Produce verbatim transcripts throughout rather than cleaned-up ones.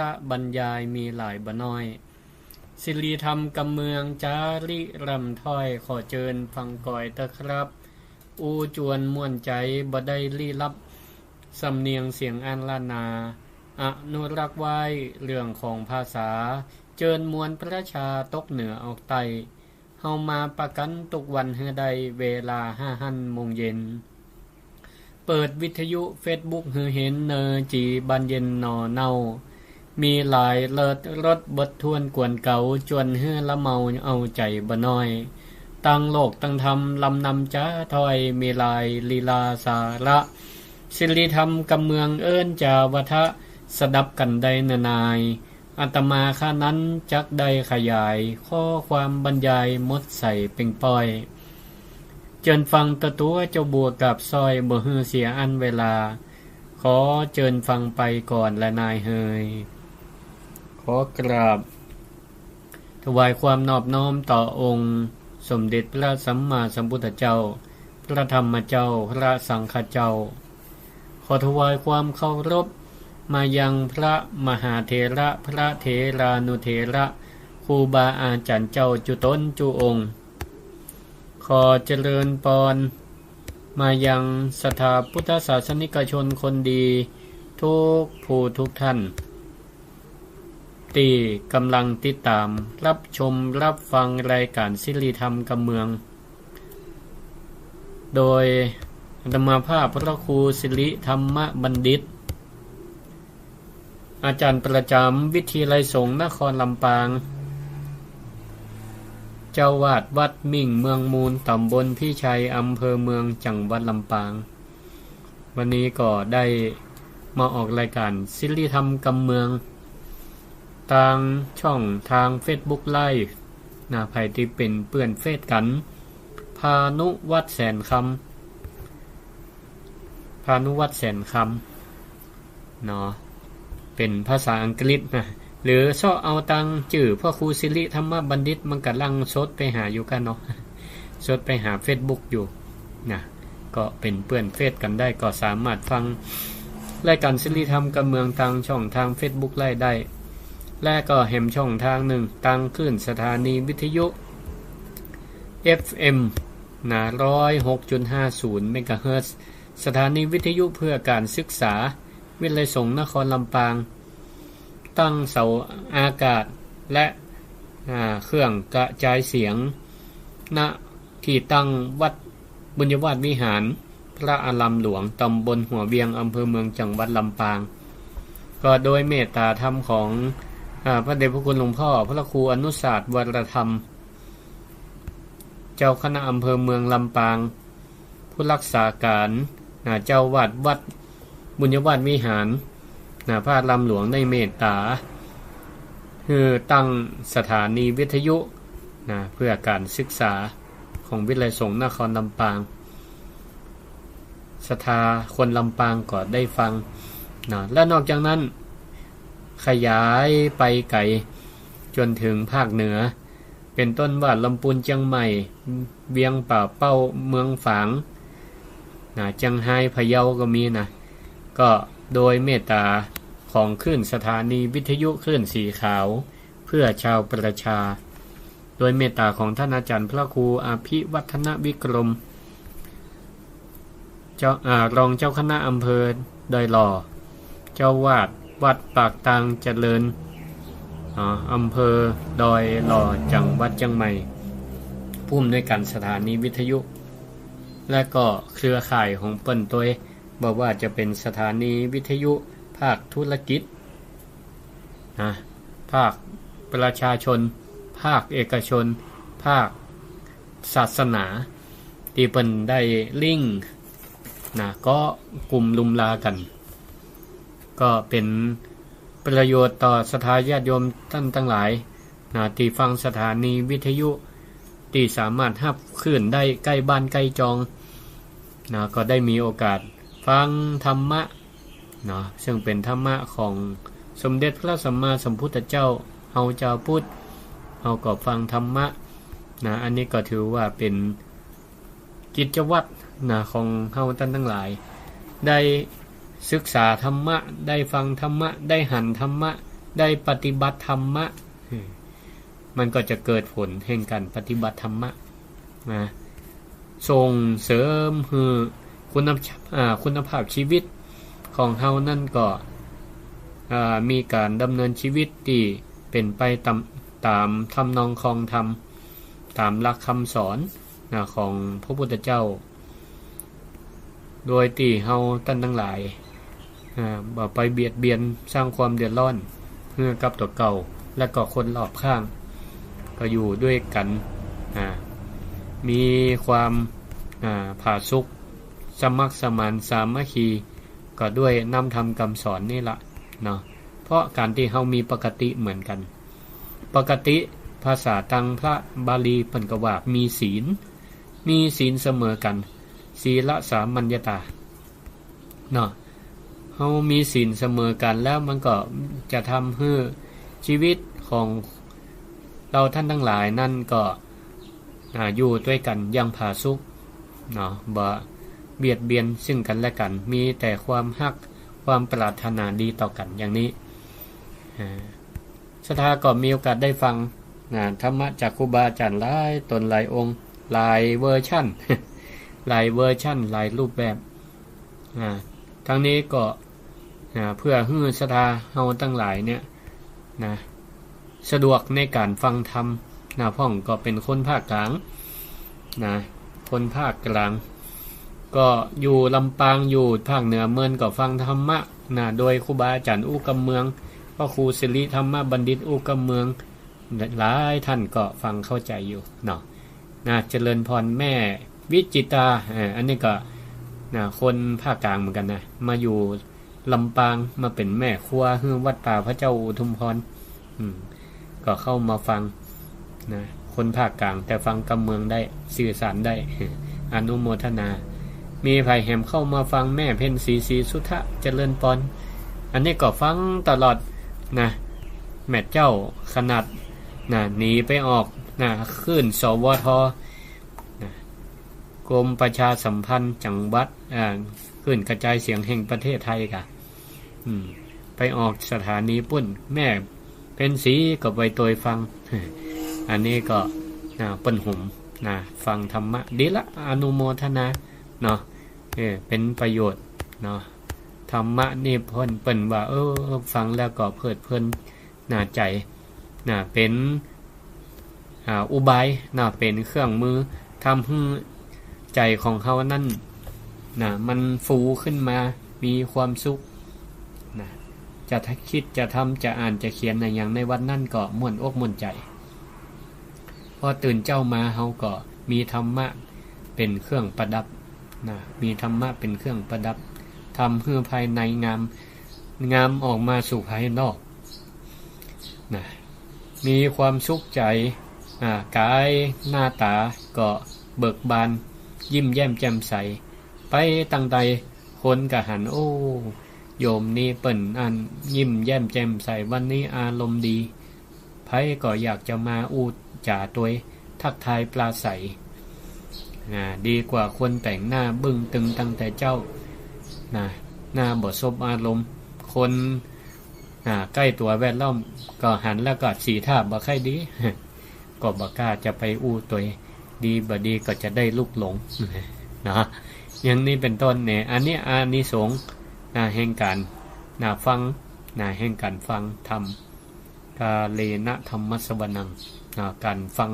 ระบรรยายมีหลายบ่น้อย สิริธรรมกำเมืองจ๋าริร่ำถ้อย ขอเจิญฟังกอยเต๊อะครับ อู้จวนม่วนใจ๋บ่ได้ลี้ลับ สำเนียงเสียงอันล้านนา อนุรักษ์ไว้เรื่องของภาษา เจิญมวลประชาตกเหนือออกใต้ เฮามาปะกั๋นกู้วันหื้อได้เวลาห้าหั้นโมงเย็น เปิดวิทยุเฟซบุ๊กหื้อเห็นเนอจี่บานเย็นหน่อเน่า มีหลายเลิศรสบททวนกวนเก๋า จวนหื้อละเมาเอาใจ๋บ่น้อย ตังโลกตังธรรมลำนำจ๋าถ้อย มีหลายลีลาสาระ สิริธรรมกำเมืองเอิ้นจ๋าวาทะ สดับกั๋นได้เนอนาย อาตมาข้านั้นจักได้ขยาย ข้อความบรรยายหมดใส่เป่งป้อย เจิญฟังตะตั๋วเจ้าบัวกาบสร้อย บ่หื้อเสียอันเวลา ขอเจิญฟังไปก่อนแลนายเฮย ขอกราบถวายความนอบน้อมต่อองค์สมเด็จพระสัมมาสัมพุทธเจ้า พระธรรมเจ้า พระสังฆเจ้า ขอถวายความเคารพมายังพระมหาเถระ พระเถรานุเถระ ครูบาอาจ๋ารย์เจ้าจุ๊ตนจุ๊องค์ ขอเจริญปอนมายังศรัทธาพุทธศาสนิกชนคนดีทุกผู้ทุกท่าน ตี้ก่ำลังติดต๋ามรับชมรับฟังรายก๋านสิริธรรมกำเมือง โดยอาตมาภาพพระครูสิริธรรมบัณฑิต อาจ๋ารย์ประจ๋ำวิทยาลัยสงฆ์นครลำปาง เจ้าอาวาสวัดมิ่งเมืองมูล ต๋ำบลพิชัย อำเภอเมือง จังหวัดลำปาง วันนี้ก็ได้มาออกรายก๋านสิริธรรมกำเมือง ตางช่องตางเฟซบุ๊กไลฟ์นะ ใผตี้เป๋นเปื้อนเฟซกั๋น พานุวัฒน์แสนคำ พานุวัฒน์แสนคำ เนาะ เป๋นภาษาอังกฤษนะ หรือเซาะเอาตางจื้อพระครูสิริธรรมบัณฑิต มันก็หลั่งสดไปหาอยู่กั๋นเนาะ สดไปหาเฟซบุ๊กอยู่นะ ก็เป๋นเปื้อนเฟซกั๋นได้ ก็สามารถฟังรายก๋านสิริธรรมกำเมืองตางช่องตางเฟซบุ๊กไลฟ์ได้ และก็แหมช่องตางนึ่ง ตางคลื่นสถานีวิทยุ เอฟเอ็ม นะ ร้อยหกจุดห้าศูนย์เมกะเฮิรตซ์ สถานีวิทยุเพื่อการศึกษา วิทยาลัยสงฆ์นครลำปาง ตั้งเสาอากาศและ อ่า เครื่องกระจายเสียง ณ ที่ตั้งวัดบุญยวาสวิหาร พระอารามหลวง ตำบลหัวเวียง อำเภอเมือง จังหวัดลำปาง ก็โดยเมตตาธรรมของ อ่า พระเดชพระคุณหลวงพ่อพระครูอนุสาสน์ วรธรรม เจ้าคณะอำเภอเมืองลำปาง ผู้รักษาการ นะ เจ้าอาวาสวัดบุญยวาสวิหาร นะ พระอารามหลวงได้เมตตาหื้อตั้งสถานีวิทยุ นะ เพื่อการศึกษาของวิทยาลัยสงฆ์นครลำปาง ศรัทธาคนลำปางก็ได้ฟัง นะ และนอกจากนั้น ขยายไปไก๋จ๋นเถิงภาคเหนือ เป๋นต้นว่าลำปูน เจียงใหม่ เวียงป่าเป้า เมืองฝาง นะ เจียงฮาย พะเยาก็มีนะ ก็โดยเมตตาของคลื่นสถานีวิทยุคลื่นสีขาว เพื่อชาวประชา โดยเมตตาของท่านอาจ๋ารย์พระครูอภิวัฒนวิกรม เจ้า อ่า รองเจ้าคณะอำเภอดอยหล่อ เจ้าอาวาสวัดปากตางเจริญ อ่า อำเภอดอยหล่อ จังหวัดเจียงใหม่ ผู้อำนวยการสถานีวิทยุ และก็เครือข่ายของเปิ้นตวย บ่ว่าจะเป๋นสถานีวิทยุภาคธุรกิจ นะ ภาคประชาชน ภาคเอกชน ภาคศาสนา ตี้เปิ้นได้ลิงก์ นะ ก็กุมลุมลากั๋น ก็เป๋นประโยชน์ต่อศรัทธาญาติโยมต้านตังหลาย นะ ตี้ฟังสถานีวิทยุ ตี้สามารถฮับคลื่นได้ใก้บ้านใก้จอง นะ ก็ได้มีโอกาสฟังธรรมะ เนาะ ซึ่งเป๋นธรรมะของสมเด็จพระสัมมาสัมพุทธเจ้า เฮาจาวพุทธ เฮาก็ฟังธรรมะ นะ อันนี้ก็ถือว่าเป๋นกิจวัตร นะ ของเฮาต้านตังหลาย ได้ศึกษาธรรมะ ได้ฟังธรรมะ ได้หันธรรมะ ได้ปฏิบัติธรรมะ มันก็จะเกิดผลแห่งก๋านปฏิบัติธรรมะ นะ ส่งเสริมหื้อคุณภาพ อ่า คุณภาพชีวิตของเฮานั้นก็ อ่า มีก๋านดำเนินชีวิตตี้เป๋นไปต๋าม ต๋ามทำนองครองธรรม ต๋ามหลักกำสอน นะ ของพระพุทธเจ้า โดยตี้เฮาต้านตังหลาย อ่า บ่ไปเบียดเบียนสร้างความเดือดร้อนหื้อกับตั๋วเก่า และก็คนรอบข้าง ก็อยู่ตวยกั๋น อ่า มีความ อ่า ผาสุก สมัครสมานสามัคคี ก็ตวยน้ำธรรมกำสอนนี่ละเนาะ เพราะก๋านตี้เฮามีปกติเหมือนกั๋น ปกติภาษาตางพระบาลีเปิ้นก็ว่ามีศีล มีศีลเสมอกั๋น ศีลสามัญญตา เนาะ เฮามีศีลเสมอกั๋นแล้วมันก็จะทำหื้อชีวิตของเฮาต้านตังหลายนั้นก็ อ่า อยู่ตวยกั๋นอย่างผาสุก เนาะ บ่เบียดเบียนซึ่งกั๋นและกั๋น มีแต่ความฮัก ความปรารถนาดีต่อกั๋นอย่างนี้ อ่า ศรัทธาก็มีโอกาสได้ฟัง นะ ธรรมะจากครูบาอาจ๋ารย์หลายต๋นหลายองค์ หลายเวอร์ชัน หลายเวอร์ชัน หลายรูปแบบ อ่า ทั้งนี้ก็ อ่า เพื่อหื้อศรัทธาเฮาตังหลายเนี่ย นะ สะดวกในก๋านฟังธรรม นะ พ่องก็เป๋นคนภาคกลาง นะ คนภาคกลาง ก็อยู่ลำปาง อยู่ภาคเหนือเมินก็ฟังธรรมะ นะ โดยครูบาอาจ๋ารย์อู้กำเมือง พระครูสิริธรรมบัณฑิตอู้กำเมือง หลายต้านก็ฟังเข้าใจ๋อยู่เนาะ นะ เจริญพรแม่วิจิตรา เอ่อ อันนี้ก็ นะ คนภาคกลางเหมือนกั๋นนะ มาอยู่ลำปาง มาเป๋นแม่ครัวหื้อวัดป่าพระเจ้าอุทุมพร อืม ก็เข้ามาฟัง นะ คนภาคกลาง แต่ฟังกำเมืองได้ สื่อสารได้ อนุโมทนา มีใผแหมเข้ามาฟัง แม่เพ็ญศรี ศรีสุทธะ เจริญปอน อันนี้ก็ฟังตลอด นะ แม่เจ้า ขนาด นะ หนีไปออก นะ คลื่น สวท นะ กรมประชาสัมพันธ์จังหวัด อ่า คลื่นกระจายเสียงแห่งประเทศไทยก่ะ อืม ไปออกสถานีปุ้น แม่เพ็ญศรีก็ไปตวยฟัง อันนี้ก็ นะ เปิ้นหุม นะ ฟังธรรมะ ดีละ อนุโมทนา เนาะ เออ เป๋นประโยชน์ เนาะ ธรรมะนี่เปิ้น เปิ้นว่า เออ ฟังแล้วก็เพลิดเพลิน นะ ใจ๋ นะ เป๋น อ่า อุบาย นะ เป๋นเครื่องมือ ทำหื้อใจ๋ของเฮานั้น นะ มันฟูขึ้นมา มีความสุข นะ จะคิด จะทำ จะอ่าน จะเขียนอะหยังในวันนั้นก็ม่วนอกม่วนใจ๋ พอตื่นเจ๊ามาเฮาก็มีธรรมะเป๋นเครื่องประดับ นะ มีธรรมะเป๋นเครื่องประดับ ทำหื้อภายในงาม งามออกมาสู่ภายนอก นะ มีความสุขใจ๋ อ่า ก๋ายหน้าต๋าก็เบิกบาน ยิ้มแย้มแจ่มใส ไปตางใดคนก็หัน โอ้ โยมนี่เปิ้นอันยิ้มแย้มแจ่มใส วันนี้อารมณ์ดี ใผก็อยากจะมาอู้จ๋าตวย ทักทายปราศรัย อ่า ดีกว่าคนแต่งหน้าบึ้งตึงตั้งแต่เจ๊า นะ หน้าบ่สบอารมณ์ คน อ่า ใก้ตั๋วแวดล้อมก็หันแล้วก็สีท่าบ่ใค่ดี ก็บ่กล้าจะไปอู้ตวย ดีบ่ดีก็จะได้ลุกหลง นะ อย่างนี้เป๋นต้นเนี่ย อันนี้อานิสงส์ นะ แห่งก๋าน นะ ฟัง นะ แห่งก๋านฟังธรรม กาเลนะธัมมัสสวนัง นะ ก๋านฟัง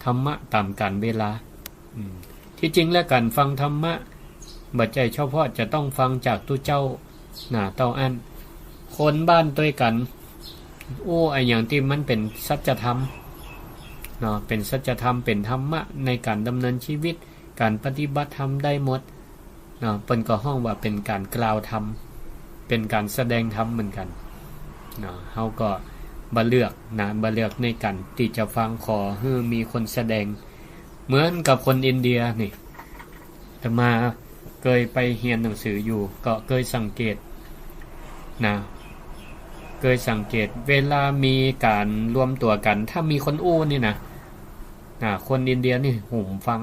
ธรรมะต๋ามกาลเวลา อืม ตี้จริงแล้วก๋านฟังธรรมะ บ่ใจ้เฉพาะจะต้องฟังจากตุ๊เจ้า นะ เต้าอั้น คนบ้านตวยกั๋น อู้อะหยังตี้มันเป๋นสัจธรรม เนาะ เป๋นสัจธรรม เป๋นธรรมะในก๋านดำเนินชีวิต ก๋านปฏิบัติธรรมได้หมด เนาะ เปิ้นก็ฮ้องว่าเป๋นก๋านกล่าวธรรม เป๋นก๋านแสดงธรรมเหมือนกั๋น เนาะ เฮาก็บ่เลือก นะ บ่เลือกในก๋านตี้จะฟัง ขอหื้อมีคนแสดง เหมือนกับคนอินเดียนี่ อาตมาเกยไปเฮียนหนังสืออยู่ ก็เกยสังเกต นะ เกยสังเกต เวลามีก๋านรวมตั๋วกั๋น ถ้ามีคนอู้นี่นะ นะ คนอินเดียนี่หุมฟัง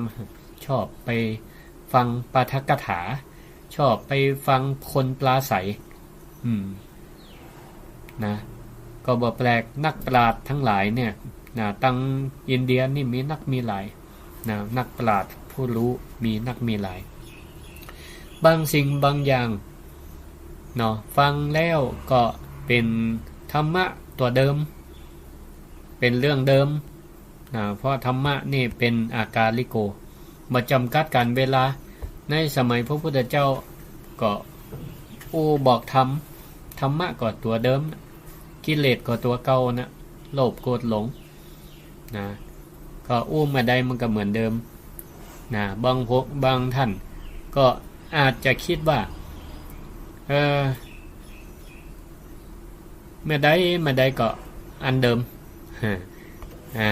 ชอบไปฟังปาฐกถา ชอบไปฟังคนปราศรัย อืม นะ ก็บ่แปลก นักปราชญ์ตังหลายเนี่ย นะ ตังอินเดียนี่มีนักมีหลาย นะ นักปราชญ์ผู้ฮู้มีนักมีหลาย บางสิ่งบางอย่าง เนาะ ฟังแล้วก็เป๋นธรรมะตั๋วเดิม เป๋นเรื่องเดิม นะ เพราะธรรมะนี่เป๋นอากาลิโก บ่จ๋ำกัดกาลเวลา ในสมัยพระพุทธเจ้าก็อู้บอกธรรม ธรรมะก็ตั๋วเดิม กิเลสก็ตั๋วเก่านะ โลภโกรธหลง นะ ก็อู้เมื่อใดมันก็เหมือนเดิม นะ บางพวก บางท่านก็อาจจะกึ๊ดว่า เออ เมื่อใด เมื่อใดก็อันเดิม อ่า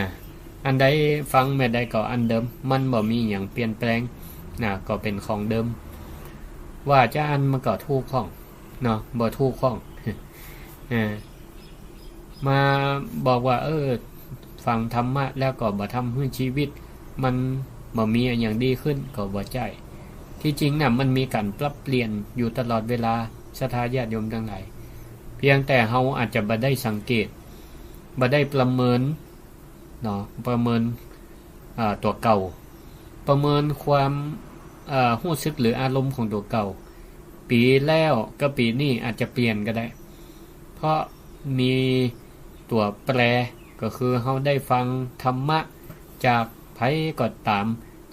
อันใดฟังเมื่อใดก็อันเดิม มันบ่มีหยังเปลี่ยนแปลง นะ ก็เป๋นของเดิม ว่าจาอั้นมันก็ถูกข้อง เนาะ บ่ถูกข้อง อ่า มาบอกว่า เออ ฟังธรรมะแล้วก็บ่ทำหื้อจีวิตมันบ่มีอะหยังดีขึ้น ก็บ่ใจ้ ตี้จริงน่ะ มันมีก๋านปรับเปลี่ยนอยู่ตลอดเวลา ศรัทธาญาติโยมตังหลาย เพียงแต่เฮาอาจจะบ่ได้สังเกต บ่ได้ประเมิน เนาะ ประเมิน อ่า ตั๋วเก่า ประเมินความ เอ่อ ฮู้สึกหรืออารมณ์ของตั๋วเก่า ปี๋แล้วกับปี๋นี้อาจจะเปลี่ยนก็ได้ เพราะมีตั๋วแปร ก็คือเฮาได้ฟังธรรมะจากใผก็ต๋าม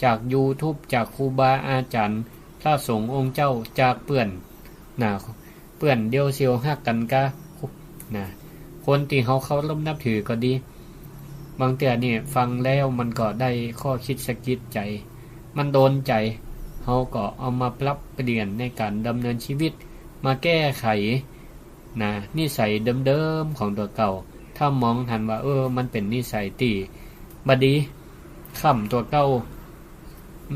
จากยูทูบ จากครูบาอาจ๋ารย์ พระสงฆ์องค์เจ้า จากเปื้อน นะ เปื้อนเดียวเสียวฮักกั๋นกา นะ คนตี้เฮาเคารพนับถือก็ดี บางเตื้อนี่ฟังแล้วมันก็ได้ข้อคิดสะกิดใจ๋ มันโดนใจ๋ เฮาก็เอามาปรับเปลี่ยนในก๋านดำเนินจีวิต มาแก้ไข นะ นิสัยเดิมๆ ของตั๋วเก่า ถ้ามองหันว่า เออ มันเป๋นนิสัยตี้บ่ดี ค้ำตั๋วเก่า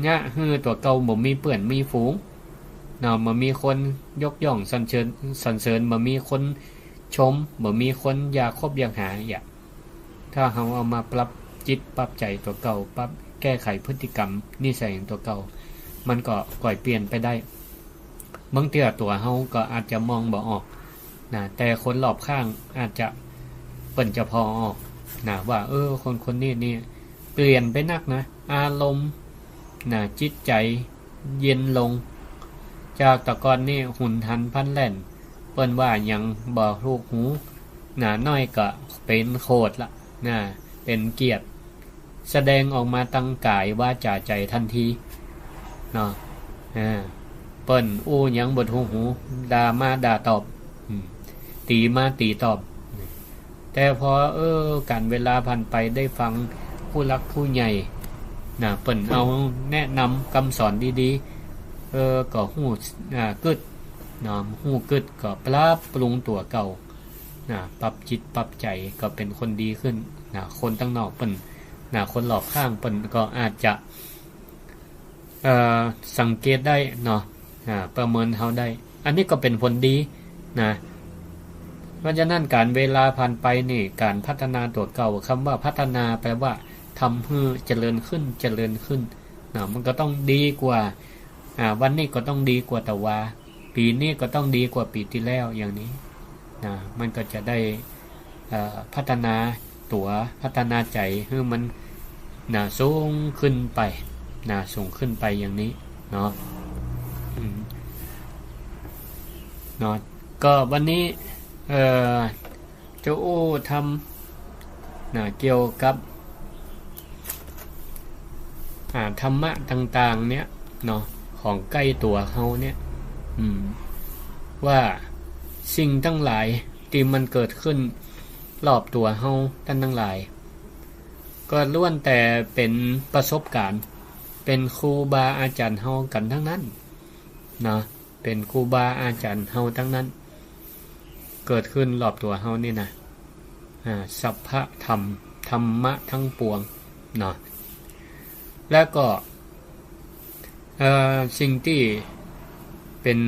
เยียะหื้อตั๋วเก่าบ่มีเปื้อนมีฝูง เนาะ บ่มีคนยกย่องสรรเสริญ สรรเสริญ บ่มีคนชม บ่มีคนอยากคบอยากหา อย่าง ถ้าเฮาเอามาปรับจิตปรับใจ๋ตั๋วเก่า ปรับแก้ไขพฤติกรรมนิสัยของตั๋วเก่า มันก็ก่อยเปลี่ยนไปได้ บางเตื้อตั๋วเฮาก็อาจจะมองบ่ออก นะ แต่คนรอบข้างอาจจะ เปิ้นจะผ่อออก นะ ว่า เออ คนคนนี้นี่เปลี่ยนไปนักนะ อารมณ์ นะ จิตใจ๋เย็นลง จากแต่ก่อนนี่หุนหันพลันแล่น เปิ้นว่าหยังบ่ถูกหู นะ น้อยก็เป๋นโขดละ นะ เป๋นเกลียด แสดงออกมาตังก๋ายวาจ๋าใจ๋ตันที เนาะ อ่า เปิ้นอู้หยังบ่ถูกหู ด่ามาด่าตอบ อืม ตี๋มาตี๋ตอบ แต่พอ เออ ก๋าลเวลาผ่านไปได้ฟังผู้หลักผู้ใหญ่ นะ เปิ้นเอาแนะนำกำสอนดีๆ เออ ก็ฮู้ อ่า กึ๊ด เนาะ ฮู้กึ๊ดก็ปรับปรุงตั๋วเก่า นะ ปรับจิตปรับใจ๋ก็เป๋นคนดีขึ้น นะ คนตังนอกเปิ้น นะ คนรอบข้างเปิ้นก็อาจจะ เอ่อ สังเกตได้เนาะ อ่า ประเมินเฮาได้ อันนี้ก็เป๋นผลดีนะ เพราะฉะนั้นก๋าลเวลาผ่านไปนี่ ก๋าลพัฒนาตั๋วเก่า กำว่าพัฒนาแปลว่าทำหื้อเจริญขึ้น เจริญขึ้นนะ มันก็ต้องดีกว่า อ่า วันนี้ก็ต้องดีกว่าตะวา ปี๋นี้ก็ต้องดีกว่าปี๋ตี้แล้ว อย่างนี้นะ มันก็จะได้ เอ่อ พัฒนาตั๋ว พัฒนาใจ๋หื้อมัน นะ สูงขึ้นไป นะ สูงขึ้นไปอย่างนี้เนาะ อืม เนาะ ก็วันนี้ เอ่อ จะอู้ธรรม นะ เกี่ยวกับ อ่า ธรรมะต่างๆ เนี่ยเนาะ ของใก้ตั๋วเฮาเนี่ย อืม ว่าสิ่งตังหลายตี้มันเกิดขึ้นรอบตั๋วเฮาตังหลาย ก็ล้วนแต่เป๋นประสบก๋ารณ์ เป๋นครูบาอาจ๋ารย์เฮากั๋นตังนั้นเนาะ เป๋นครูบาอาจ๋ารย์เฮาตังนั้น เกิดขึ้นรอบตั๋วเฮานี่นะ อ่า สัพพะธรรม ธรรมะตังปวงเนาะ แล้วก็ เอ่อ สิ่งตี้เป๋น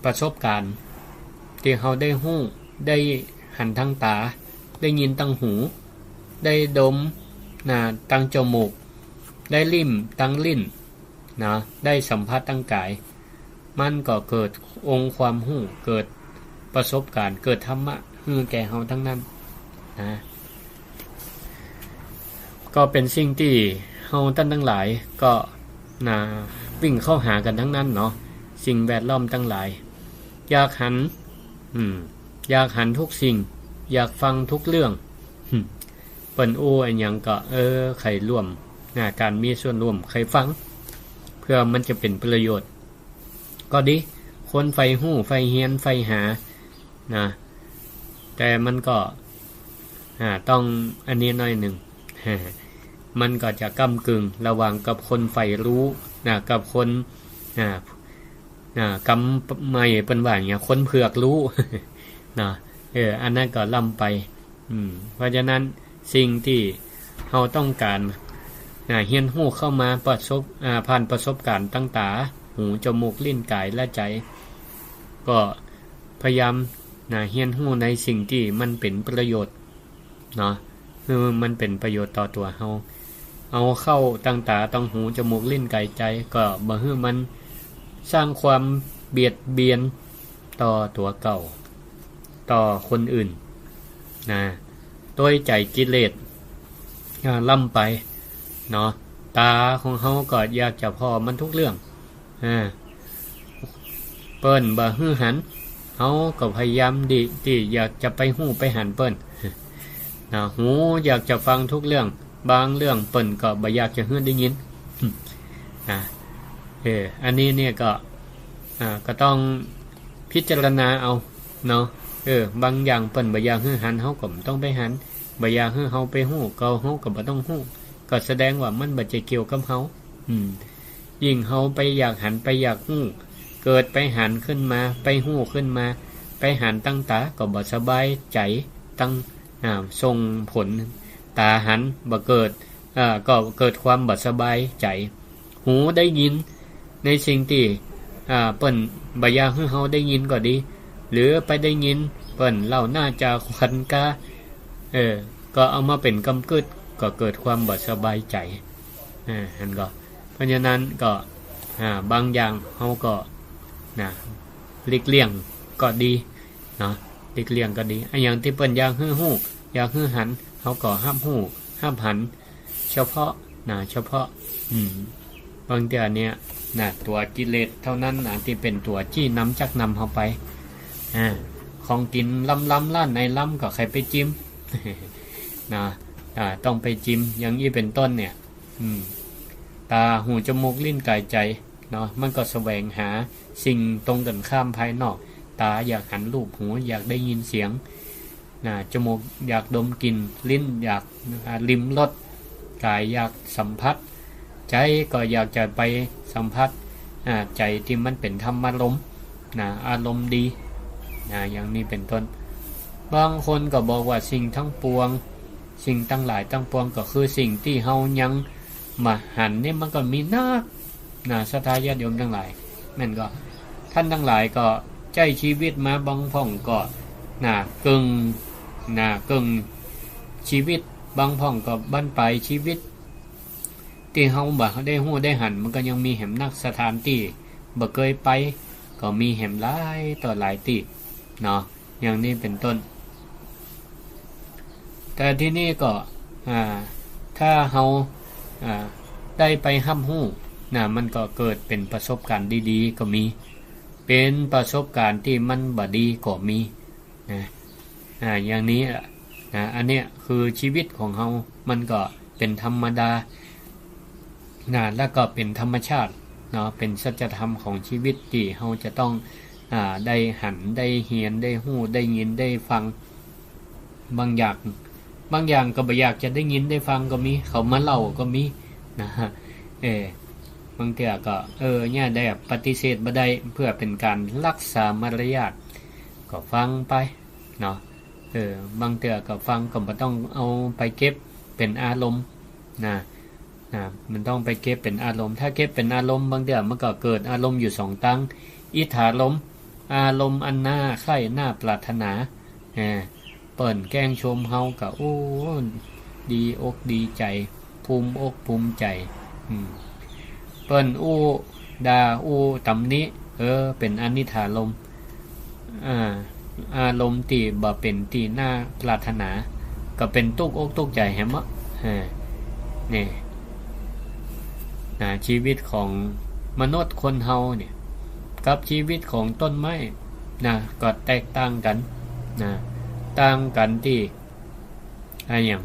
ประสบก๋ารณ์ ตี้เฮาได้ฮู้ ได้หันตังต๋า ได้ยินตังหู ได้ดม นะ ตังจมูก ได้ลิ้มตังลิ้น นะ ได้สัมผัสตังก๋าย มันก็เกิดองค์ความฮู้ เกิด ประสบการณ์ เกิดธรรมะหื้อแก่เฮาตังนั้นนะ ก็เป๋นสิ่งตี้เฮาต้านตังหลายก็นะ วิ่งเข้าหากั๋นตังนั้นเนาะ สิ่งแวดล้อมตังหลาย อยากหัน อืม อยากหันกู้สิ่ง อยากฟังกู้เรื่อง หึ เปิ้นอู้อะหยังก็ เออ ใค่ร่วม นะ ก๋านมีส่วนร่วม ใค่ฟัง เปื้อมันจะเป๋นประโยชน์ ก็ดี คนใฝ่ฮู้ ใฝ่เฮียน ใฝ่หา นะ แต่มันก็ อ่า ต้องอันนี้หน้อยนึ่ง มันก็จะก้ำกึ่งระหว่างกับคนใฝ่ฮู้ นะ กับคน อ่า อ่า กำใหม่เปิ้นว่าหยัง คนเผือกฮู้ นะ เออ อันนั้นก็ล้ำไป อืม เพราะฉะนั้นสิ่งตี้เฮาต้องก๋าน นะ เฮียนฮู้เข้ามาประสบ อ่า ผ่านประสบการณ์ตางต๋า หู จมูก ลิ้น ก๋าย และใจ๋ ก็พยายาม นะ เฮียนฮู้ในสิ่งตี้มันเป๋นประโยชน์เนาะ หื้อมันเป๋นประโยชน์ต่อตั๋วเฮา เอาเข้าตางต๋า ตางหู จมูก ลิ้น ก๋าย ใจ๋ ก็บ่หื้อมันสร้างความเบียดเบียนต่อตั๋วเก่า ต่อคนอื่น นะ โดยใจ๋กิเลส อ่า ล้ำไปเนาะ ต๋าของเฮาก็อยากจะผ่อมันกู้เรื่อง อ่า เปิ้นบ่หื้อหัน เฮาก็พยายามดี ตี้อยากจะไปฮู้ไปหันเปิ้น นะ หูอยากจะฟังกู้เรื่อง บางเรื่องเปิ้นก็บ่อยากจะหื้อได้ยิน นะ เออ อันนี้เนี่ยก็ อ่า ก็ต้องพิจารณาเอาเนาะ เออ บางอย่างเปิ้นบ่อยากหื้อหัน เฮาก็บ่ต้องไปหัน บ่อยากหื้อเฮาไปฮู้ ก็เฮาก็บ่ต้องฮู้ ก็แสดงว่ามันบ่ใจ้เกี่ยวกับเฮา อืม ยิ่งเฮาไปอยากหัน ไปอยากฮู้ เกิดไปหันขึ้นมา ไปฮู้ขึ้นมา ไปหันตางต๋า ก็บ่สบายใจ๋ ตาง อ่า ส่งผล ต๋าหันบ่เกิด เอ่อ ก็เกิดความบ่สบายใจ๋ หูได้ยินในสิ่งตี้ อ่า เปิ้นบ่อยากหื้อเฮาได้ยินก็ดี หรือไปได้ยินเปิ้นเล่าหน้าจ๋าขวัญกา เออ ก็เอามาเป๋นกำกึ๊ด ก็เกิดความบ่สบายใจ๋ อ่า หันก่อ เพราะฉะนั้นก็ อ่า บางอย่างเฮาก็ นะ หลีกเลี่ยงก็ดีเนาะ หลีกเลี่ยงก็ดี อะหยังตี้เปิ้นอยากหื้อฮู้ อยากหื้อหัน เฮาก็ฮับฮู้ ฮับหัน เฉพาะ นะ เฉพาะ อืม บางเตื้อเนี่ย นะ ตั๋วกิเลสเต้านั้นนะ ตี้เป๋นตั๋วจี้นำจักนำเฮาไป อ่า ของกิ๋นล้ำๆ ร้านไหนล้ำก็ใค่ไปจิม นะ อ่า ต้องไปจิม อย่างอี้เป๋นต้นเนี่ย อืม ต๋า หู จมูก ลิ้น ก๋าย ใจ๋ เนาะ มันก็แสวงหาสิ่งตรงกั๋นข้ามภายนอก ต๋าอยากหันรูป หูอยากได้ยินเสียง นะ จมูกอยากดมกลิ่น ลิ้นอยาก อ่า ลิ้มรส ก๋ายอยากสัมผัส ใจ๋ก็อยากจะไปสัมผัส อ่า ใจ๋ตี้มันเป๋นธรรมารมณ์ นะ อารมณ์ดี นะ อย่างนี้เป๋นต้น บางคนก็บอกว่าสิ่งตังปวง สิ่งตังหลายตังปวงก็คือสิ่งตี้เฮายังบ่หันนี่ มันก็มีนัก นะ ศรัทธาญาติโยมตังหลาย แม่นก่อ ต้านตังหลายก็ใจ๊จีวิตมา บางพ่องก็ นะ เกิ่ง นะ เกิ่งจีวิต บางพ่องก็บั้นปลายจีวิต ตี้เฮาบ่ได้ฮู้ได้หัน มันก็ยังมีแหมนัก สถานตี้บ่เกยไป ก็มีแหมหลายต่อหลายตี้ เนาะ อย่างนี้เป๋นต้น แต่ทีนี้ก็ อ่า ถ้าเฮา อ่า ได้ไปฮับฮู้ นะ มันก็เกิดเป๋นประสบก๋ารณ์ดีๆ ก็มี เป๋นประสบก๋ารณ์ตี้มันบ่ดีก็มี นะ อ่า อย่างนี้อะ นะ อันเนี้ยคือจีวิตของเฮา มันก็เป๋นธรรมดา นะ แล้วก็เป๋นธรรมชาติเนาะ เป๋นสัจธรรมของจีวิตตี้เฮาจะต้อง อ่า ได้หัน ได้เฮียน ได้ฮู้ ได้ยิน ได้ฟัง บางอย่าง บางอย่างก็บ่อยากจะได้ยินได้ฟังก็มี เขามาเล่าก็มี นะฮะ เออ บางเตื้อก็ เออ เนี่ยได้ปฏิเสธบ่ได้ เปื้อเป๋นก๋านฮักษามารยาท ก็ฟังไป เนาะ เออ บางเตื้อก็ฟังก็บ่ต้องเอาไปเก็บเป๋นอารมณ์ นะ นะ มันต้องไปเก็บเป๋นอารมณ์ ถ้าเก็บเป๋นอารมณ์ บางเตื้อมันก็เกิดอารมณ์อยู่สองตัง อิทธารมณ์ อารมณ์อันน่าใคร่น่าปรารถนา เออ เปิ้นแกล้งชมเฮาก็ โอ้ ดีอกดีใจ๋ ภูมิอกภูมิใจ๋ อืม เปิ้นอู้ด่าอู้ตำหนิ เออ เป๋นอนิถารมณ์ อ่า อารมณ์ตี้บ่เป๋นตี้น่าปรารถนา ก็เป๋นตุ๊กอกตุ๊กใจ๋แหมเนาะ เออ นี่ นะ ชีวิตของมนุษย์คนเฮาเนี่ย กับชีวิตของต้นไม้ นะ ก็แตกต่างกั๋น นะ ต่างกั๋นตี้ อะหยัง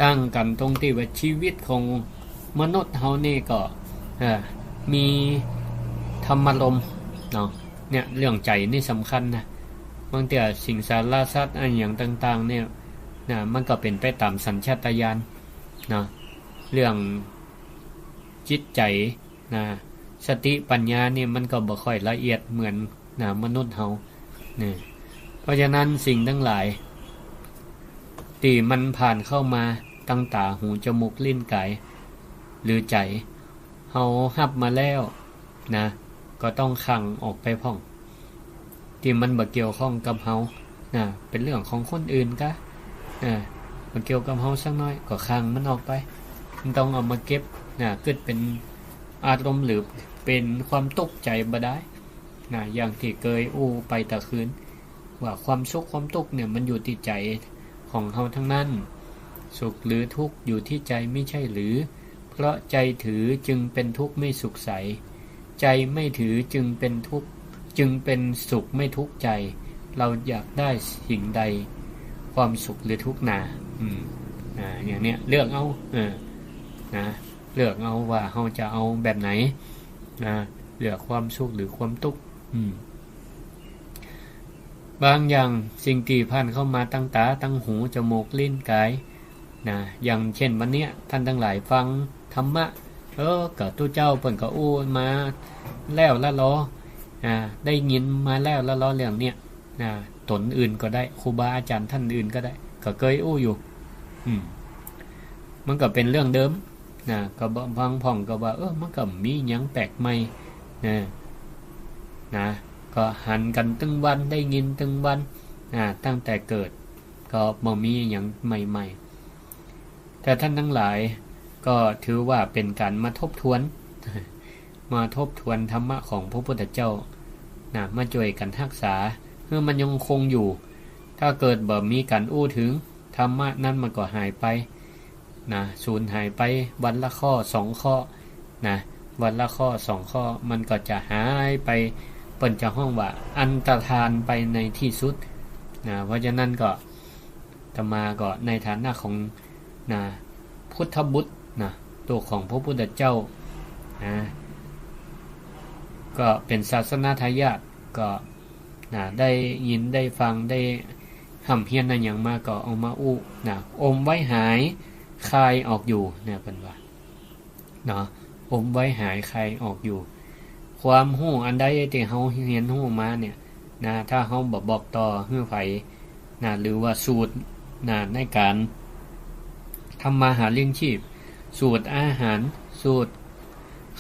ต่างกั๋นตรงตี้ว่าชีวิตของมนุษย์เฮานี่ก็ เอ่อ มีธรรมารมณ์เนาะ เนี่ย เรื่องใจ๋นี่สำคัญนะ บางเตื้อสิงสารสัตว์อะหยังต่างๆ เนี่ย นะ มันก็เป๋นไปต๋ามสัญชาตญาณเนาะ เรื่องจิตใจ๋ นะ สติปัญญานี่มันก็บ่ค่อยละเอียดเหมือน นะ มนุษย์เฮา นี่ เพราะฉะนั้นสิ่งตังหลายตี้มันผ่านเข้ามาตังต๋า หู จมูก ลิ้น ก๋าย หรือใจ๋ เฮาฮับมาแล้ว นะ ก็ต้องขังออกไปพ่อง ตี้มันบ่เกี่ยวข้องกับเฮา นะ เป๋นเรื่องของคนอื่นกา นะ บ่เกี่ยวกับเฮาสักหน้อย ก็ขังมันออกไป บ่ต้องเอามาเก็บ นะ กึ๊ดเป๋นอารมณ์หรือเป๋นความตุ๊กใจ๋บ่ได้ นะ อย่างตี้เกยอู้ไปตะคืน ว่าความสุขความตุ๊กเนี่ยมันอยู่ตี้ใจ๋ของเฮาทั้งนั้น สุขหรือทุกข์อยู่ตี้ใจ๋มิใช่หรือ เพราะใจ๋ถือจึงเป๋นทุกข์ไม่สุขใส ใจ๋ไม่ถือจึงเป๋นทุกข์ จึงเป๋นสุขไม่ทุกข์ใจ๋ เราอยากได้สิ่งใด ความสุขหรือทุกข์นา อืม อ่า อย่างเนี้ย เลือกเอา เออ นะ เลือกเอาว่าเฮาจะเอาแบบไหน นะ เลือกความสุขหรือความตุ๊กข์ อืม บางอย่างสิ่งตี้ผ่านเข้ามาตังต๋า ตังหู จมูก ลิ้น ก๋าย นะ อย่างเช่นวันเนี้ย ต้านตังหลายฟังธรรมะ เออ ก็ตุ๊เจ้าเปิ้นก็อู้มาแล้วละลอ อ่า ได้ยินมาแล้วละลอเรื่องเนี้ย นะ ต๋นอื่นก็ได้ ครูบาอาจ๋ารย์ต้านอื่นก็ได้ ก็เกยอู้อยู่ อืม มันก็เป๋นเรื่องเดิม นะ ก็บ่ บางพ่องก็ว่า เออ มันก็บ่มีหยังแปลกใหม่ นะ นะ ก็หันกั๋นตึงวัน ได้ยินตึงวัน อ่า ตั้งแต่เกิด ก็บ่มีหยังใหม่ๆ แต่ต้านตังหลายก็ถือว่าเป๋นก๋านมาทบทวน มาทบทวนธรรมะของพระพุทธเจ้า นะ มาจ้วยกั๋นฮักษา หื้อมันยังคงอยู่ ถ้าเกิดบ่มีก๋านอู้เถิง ธรรมะนั้นมันก็หายไป นะ สูญหายไปวันละข้อสองข้อ นะ วันละข้อสองข้อ มันก็จะหายไป เปิ้นจะฮ้องว่าอันตรธานไปในที่สุด นะ เพราะฉะนั้นก็ อาตมาก็ในฐานะของ นะ พุทธบุตร นะ ตั๋วของพระพุทธเจ้า นะ ก็เป๋นศาสนทายาท ก็ นะ ได้ยินได้ฟัง ได้ฮ่ำเฮียนอะหยังมาก็เอามาอู้ นะ อมไว้หายคายออกอยู่ นะ เปิ้นว่า เนาะ อมไว้หายคายออกอยู่ ความฮู้อันใดตี้เฮาเฮียนฮู้มาเนี่ย นะ ถ้าเฮาบ่บอกต่อหื้อใผ นะ หรือว่าสูตร นะ ในก๋านทำมาหาเลี้ยงชีพ สูตรอาหาร สูตร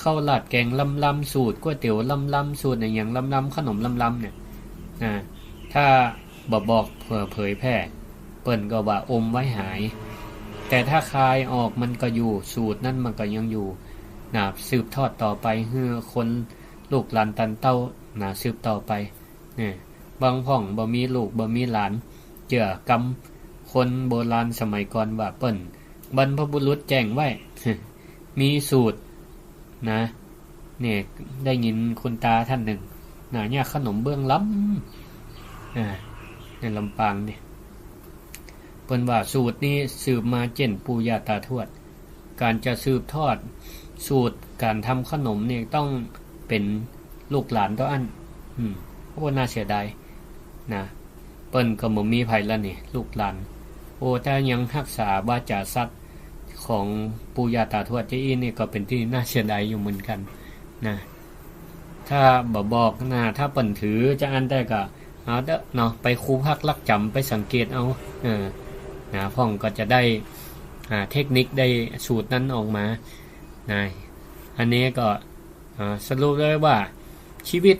ข้าวราดแกงลำๆ สูตรก๋วยเตี๋ยวลำๆ สูตรอะหยังลำๆ ขนมลำๆ เนี่ย นะ ถ้าบ่บอกเผย เผยแพร่ เปิ้นก็ว่าอมไว้หาย แต่ถ้าคายออกมันก็อยู่ สูตรนั้นมันก็ยังอยู่ นะ สืบทอดต่อไป หื้อคนลูกหลานตันเต้า นะ สืบต่อไป เนี่ย บางพ่องบ่มีลูกบ่มีหลาน เจื้อกำคนโบราณสมัยก่อนว่าเปิ้น บรรพบุรุษแจ้งไว้ มีสูตร นะ เนี่ย ได้ยินคุณตาท่านหนึ่ง นะ เนี่ย ขนมเบื้องลำ อ่า ในลำปางเนี่ย เปิ้นว่าสูตรนี้สืบมาเจ้นปู่ย่าตาทวด ก๋านจะสืบทอดสูตรก๋านทำขนมนี่ต้องเป๋นลูกหลานเต้าอั้น อืม โอ้ น่าเสียดาย นะ เปิ้นก็บ่มีใผละนี่ ลูกหลาน โอ้ ถ้ายังฮักษาวาจ๋าสัตย์ของปู่ย่าตาทวดเจ้าอี้นี่ก็เป๋นตี้น่าเสียดายอยู่เหมือนกั๋น นะ ถ้าบ่บอก นะ ถ้าเปิ้นถือจาอั้นแต๊ก็ เอาเต๊อะเนาะ ไปครูพักลักจ๋ำ ไปสังเกตเอา เออ นะ พ่องก็จะได้ อ่า เทคนิค ได้สูตรนั้นออกมา นะ อันนี้ก็ อ่า สรุปเลยว่า ชีวิต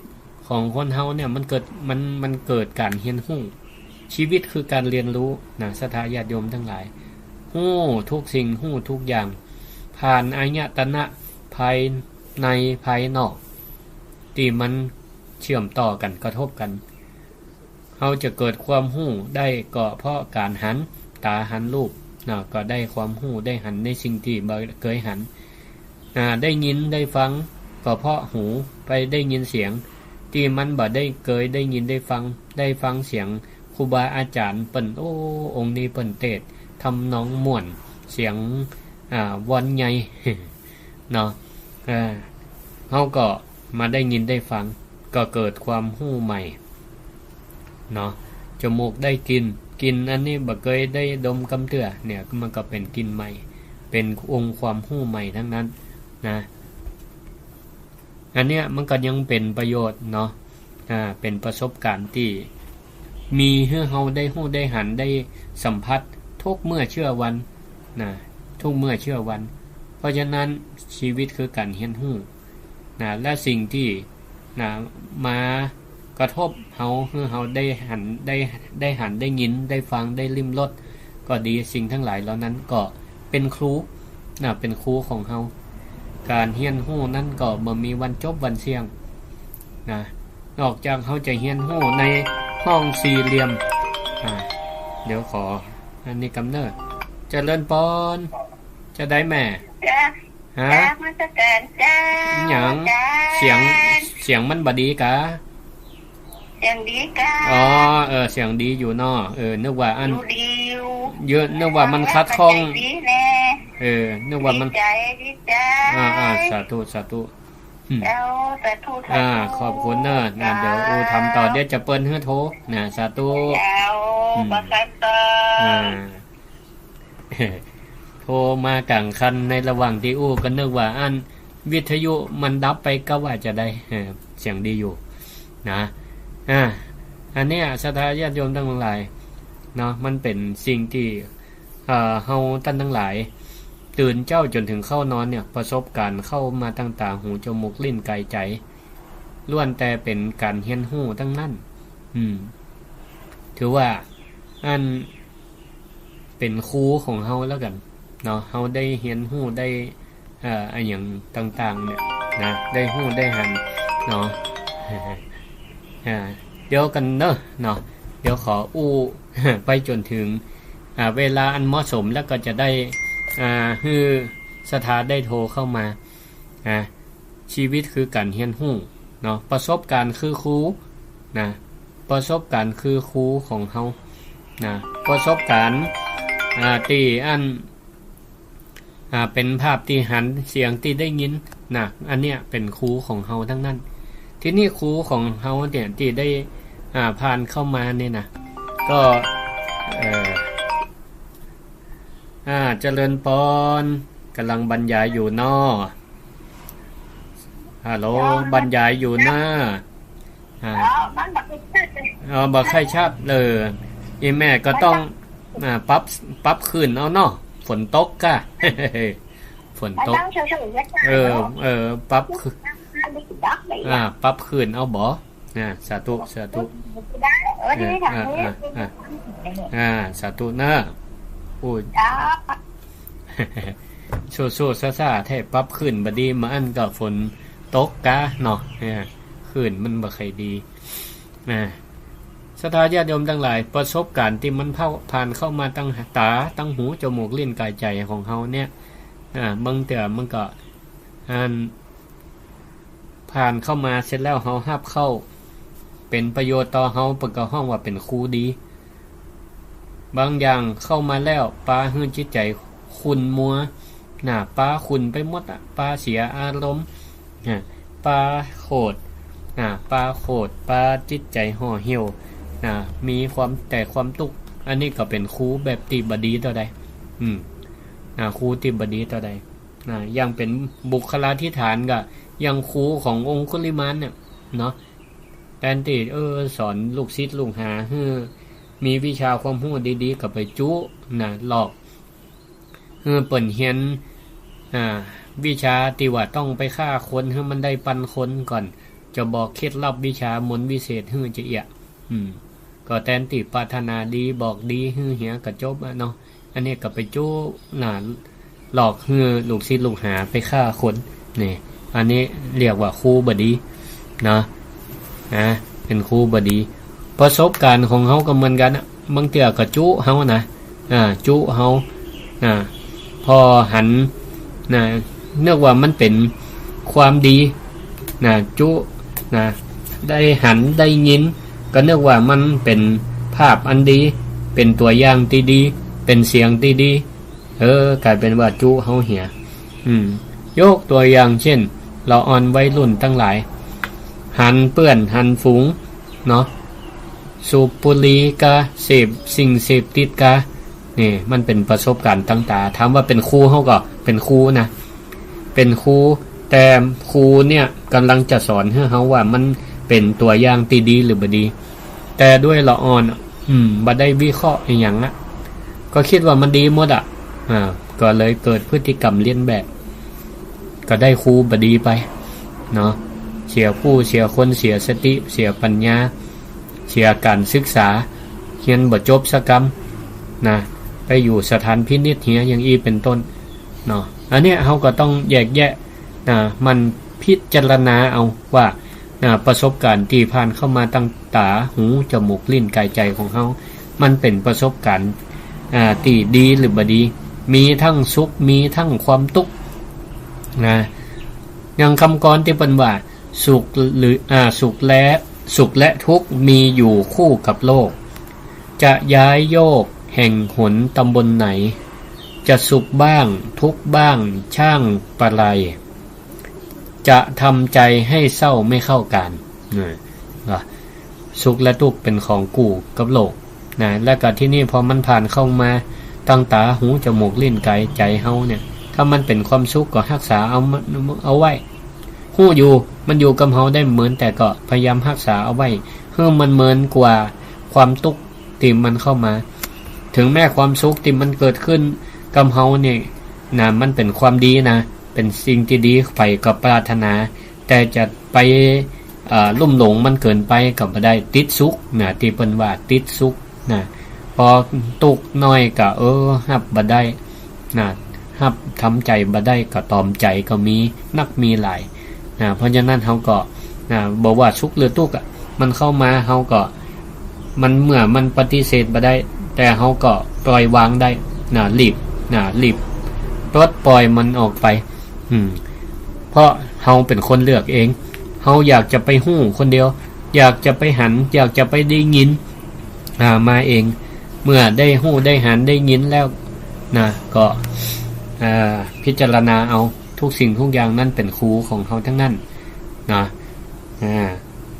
ของคนเฮาเนี่ย มันเกิด มัน มันเกิดก๋านเฮียนฮู้ ชีวิตคือก๋านเฮียนฮู้ นะ ศรัทธาญาติโยมตังหลาย ฮู้ทุกสิ่ง ฮู้ทุกอย่าง ผ่านอายตนะภายในภายนอก ตี้มันเชื่อมต่อกั๋น กระทบกั๋น ฮาจะเกิดความฮู้ได้ก็เพราะก๋านหัน ต๋าหันรูป เนาะ ก็ได้ความฮู้ ได้หันในสิ่งตี้บ่เกยหัน อ่า ได้ยินได้ฟัง ก็เพราะหูไปได้ยินเสียง ตี้มันบ่ได้เกยได้ยินได้ฟัง ได้ฟังเสียงครูบาอาจ๋ารย์เปิ้น โอ้ องค์นี้เปิ้นเตสน์ทำนองม่วน เสียง อ่า วอนใหญ่ เนาะ อ่า เฮาก็มาได้ยินได้ฟัง ก็เกิดความฮู้ใหม่ เนาะ จมูกได้กลิ่น กลิ่นอันนี้บ่เกยได้ดมกำเตื้อ เนี่ย มันก็เป๋นกลิ่นใหม่ เป๋นองค์ความฮู้ใหม่ตังนั้นนะ อันเนี้ยมันก็ยังเป๋นประโยชน์เนาะ อ่า เป๋นประสบก๋ารณ์ตี้มีหื้อเฮาได้ฮู้ได้หันได้สัมผัสทุกเมื่อเชื่อวันนะ ทุกเมื่อเชื่อวัน เพราะฉะนั้นชีวิตคือก๋านเฮียนฮู้นะ และสิ่งตี้ นะ มากระทบเฮา หื้อเฮาได้หัน ได้ ได้หัน ได้ยิน ได้ฟัง ได้ลิ้มรสก็ดี สิ่งตังหลายเหล่านั้นก็เป๋นครู นะ เป๋นครูของเฮา ก๋านเฮียนฮู้นั้นก็บ่มีวันจบวันเสี้ยง นะ นอกจากเฮาจะเฮียนฮู้ในห้องสี่เหลี่ยม อ่า เดี๋ยวขออันนี้กำเนิด เจริญปอน จะได้แม่ จ้า ฮะ จ้านมัสก๋ารจ้า หยัง จ้า เสียง เสียงมันบ่ดีกา เสียงดีกา อ๋อ เออ เสียงดีอยู่เนาะ เออ นึกว่าอัน อยู่ดีอยู่ เยอะ นึกว่ามันขัดข้อง ดีแน่ เออ นึกว่ามัน ดีใจ๋ ดีใจ๋ อ่า อ่า สาธุ สาธุ อืม เจ้า สาธุ สาธุ อ่า ขอบคุณเนาะ นะ เดี๋ยวอู้ทำต่อ เดี๋ยวจะเปิ้นหื้อโทร นะ สาธุ เจ้า อืม ประสานต่อ อ่า โทรมากลางคันในระหว่างตี้อู้ ก็นึกว่าอันวิทยุมันดับไป ก็ว่าจะได้ เออ เสียงดีอยู่นะ อ่า อันเนี้ยศรัทธาญาติโยมตังหลายเนาะ มันเป๋นสิ่งตี้ เอ่อ เฮาต้านตังหลาย ตื่นเจ๊าจ๋นเถิงเข้านอนเนี่ย ประสบก๋ารณ์เข้ามาตางต๋า หู จมูก ลิ้น ก๋าย ใจ๋ ล้วนแต่เป๋นก๋านเฮียนฮู้ตังนั้น อืม ถือว่าอันเป๋นครูของเฮาแล้วกั๋นเนาะ เฮาได้เฮียนฮู้ได้ เอ่อ อะหยังต่างๆ เนี่ยนะ ได้ฮู้ได้หันเนาะ อ่า เดี๋ยวกั๋นเนาะ เนาะ เดี๋ยวขออู้ ไปจ๋นเถิง อ่า เวลาอันเหมาะสมแล้วก็จะได้ อ่า หื้อศรัทธาได้โทรเข้ามา อ่า ชีวิตคือก๋านเฮียนฮู้เนาะ ประสบก๋ารณ์คือครูนะ ประสบก๋ารณ์คือครูของเฮานะ ประสบก๋ารณ์ อ่า ตี้อัน อ่า เป๋นภาพตี้หัน เสียงตี้ได้ยินนะ อันเนี้ยเป๋นครูของเฮาตังนั้น ทีนี้ครูของเฮาเนี่ยตี้ได้ อ่า ผ่านเข้ามาเนี่ยนะ ก็ เอ่อ อ่า เจริญปอน ก๋ำลังบรรยายอยู่เนาะ ฮัลโหล บรรยายอยู่นะ อ่า อ๋อ มันบ่ค่อยชัดเลย อ๋อ บ่ค่อยชัด เออ อี่แม่ก็ต้อง อ่า ปรับ ปรับคลื่นเอาเนาะ ฝนตกก่ะ ฝนตก มันต้องเฉยๆ เออ เออ ปรับคลื่น อ่า ปรับคลื่นเอาบ่ อ่า สาธุ สาธุ เออ นี่ อ่า อ่า อ่า อ่า สาธุนะ โอ้ย สู้ๆ ซ่าๆ แท้ ปรับคลื่นบ่ดี มาอันก็ฝนตกก่ะเนาะ เออ คลื่นมันบ่ค่อยดี อ่า ศรัทธาญาติโยมตังหลาย ประสบก๋ารณ์ตี้มันผ่านเข้ามาตางต๋า ตางหู จมูก ลิ้น ก๋าย ใจ๋ของเฮาเนี่ย อ่า บางเตื้อมันก็ อัน ผ่านเข้ามาเสร็จแล้วเฮาฮับเข้า เป๋นประโยชน์ต่อเฮา เปิ้นก็ฮ้องว่าเป๋นครูดี บางอย่างเข้ามาแล้วปาหื้อจิตใจ๋ขุ่นมัว น่ะ ปาขุ่นไปหมดอะ ปาเสียอารมณ์ น่ะ ปาโขด น่ะ ปาโขด ปาจิตใจ๋ห่อเหี่ยว น่ะ มีความแต่ความตุ๊กข์ อันนี้ก็เป๋นครูแบบตี้บ่ดีเต้าใด อืม น่ะ ครูตี้บ่ดีเต้าใด น่ะ อย่างเป๋นบุคลาธิฐานก็ อย่างครูขององคุลิมานเนี่ย เนาะ แตนตี้ เออ สอนลูกศิษย์ลูกหา หื้อมีวิชาความฮู้ดีๆ ก็ไปจุ น่ะ หลอก หื้อเปิ้นเฮียน อ่า วิชาตี้ว่าต้องไปฆ่าคน หื้อมันได้ปันคนก่อน จะบอกเคล็ดลับวิชามนต์วิเศษหื้อจะเอี้ย อืม ก็แตนตี้ปรารถนาดี บอกดีหื้อเหียก็จบอะเนาะ อันนี้ก็ไปจุ น่ะ หลอกหื้อลูกศิษย์ลูกหาไปฆ่าคน นี่ อันนี้เรียกว่าครูบ่ดี เนาะ นะ เป๋นครูบ่ดี ประสบก๋ารณ์ของเฮาก็เหมือนกั๋นน่ะ บางเตื้อก็จุเฮานะ อ่า จุเฮา อ่า ผ่อหัน นะ นึกว่ามันเป๋นความดี นะ จุ นะ ได้หันได้ยิน ก็นึกว่ามันเป๋นภาพอันดี เป๋นตั๋วอย่างตี้ดี เป๋นเสียงตี้ดี เออ ก๋ายเป๋นว่าจุเฮาเหีย อืม ยกตั๋วอย่างเจ้น ละอ่อนวัยรุ่นตังหลาย หันเปื้อนหันฝูง เนาะ สูบบุหรี่กา เสพสิ่งเสพติดกา นี่มันเป๋นประสบก๋ารณ์ตางต๋า ถามว่าเป๋นครูเฮาก็เป๋นครูนะ เป๋นครู แต่ครูเนี่ยก่ำลังจะสอนหื้อเฮาว่ามันเป๋นตั๋วอย่างตี้ดีหรือบ่ดี แต่ด้วยละอ่อน อืม บ่ได้วิเคราะห์อะหยังอะ ก็กึ๊ดว่ามันดีหมดอะ อ่า ก็เลยเกิดพฤติกรรมเลียนแบบ ก็ได้ครูบ่ดีไป เนาะ เสียผู้เสียคน เสียสติ เสียปัญญา เสียก๋านศึกษา เฮียนบ่จบสักกำ นะ ไปอยู่สถานพินิจเหีย อย่างอี้เป๋นต้น เนาะ อันเนี้ยเฮาก็ต้องแยกแยะ นะ มันพิจารณาเอาว่า นะ ประสบก๋ารณ์ตี้ผ่านเข้ามาตางต๋า หู จมูก ลิ้น ก๋าย ใจ๋ของเฮา มันเป๋นประสบก๋ารณ์ อ่า ตี้ดีหรือบ่ดี มีตึงสุข มีตึงความตุ๊กข์ นะ อย่างกำกรตี้เปิ้นว่า สุขหรือ อ่า สุขและ สุขและทุกข์มีอยู่คู่กับโลก จะย้ายโยกแห่งหนตำบลไหน จะสุขบ้างทุกข์บ้างช่างประไร จะทำใจให้เศร้าไม่เข้าก๋าน นะ ก็สุขและตุ๊กข์เป๋นของกู้กับโลก นะ แล้วก็ตี้นี่พอมันผ่านเข้ามาตางต๋า หู จมูก ลิ้น ก๋าย ใจ๋เฮาเนี่ย ถ้ามันเป๋นความสุขก็ฮักษาเอามา เอาไว้ ฮู้อยู่ มันอยู่กับเฮาได้บ่เหมิน แต่ก็พยายามฮักษาเอาไว้ หื้อมันเหมินกว่าความตุ๊กข์ตี้มันเข้ามา ถึงแม้ความสุขตี้มันเกิดขึ้นกับเฮาเนี่ย นะ มันเป๋นความดีนะ เป๋นสิ่งตี้ดี ใผก็ปรารถนา แต่จะไป เอ่อ ลุ่มหลงมันเกินไปก็บ่ได้ ติดสุข นะ ตี้เปิ้นว่าติดสุข นะ พอตุ๊กข์น้อยก็ เออ ฮับบ่ได้ นะ ฮับทำใจ๋บ่ได้ก็ตอมใจ๋ก็มีนักมีหลาย นะ เพราะฉะนั้นเฮาก็ นะ บ่ว่าสุขหรือตุ๊กข์อะ มันเข้ามาเฮาก็ มันเมื่อมันปฏิเสธบ่ได้ แต่เฮาก็ปล่อยวางได้ นะ หลีบ นะ หลีบ ปลดปล่อยมันออกไป อืม เพราะเฮาเป๋นคนเลือกเอง เฮาอยากจะไปฮู้คนเดียว อยากจะไปหัน อยากจะไปได้ยิน อ่า มาเอง เมื่อได้ฮู้ได้หันได้ยินแล้ว นะ ก็ อ่า พิจารณาเอา ทุกสิ่งทุกอย่างนั้นเป๋นครูของเฮาตึงนั้น นะ อ่า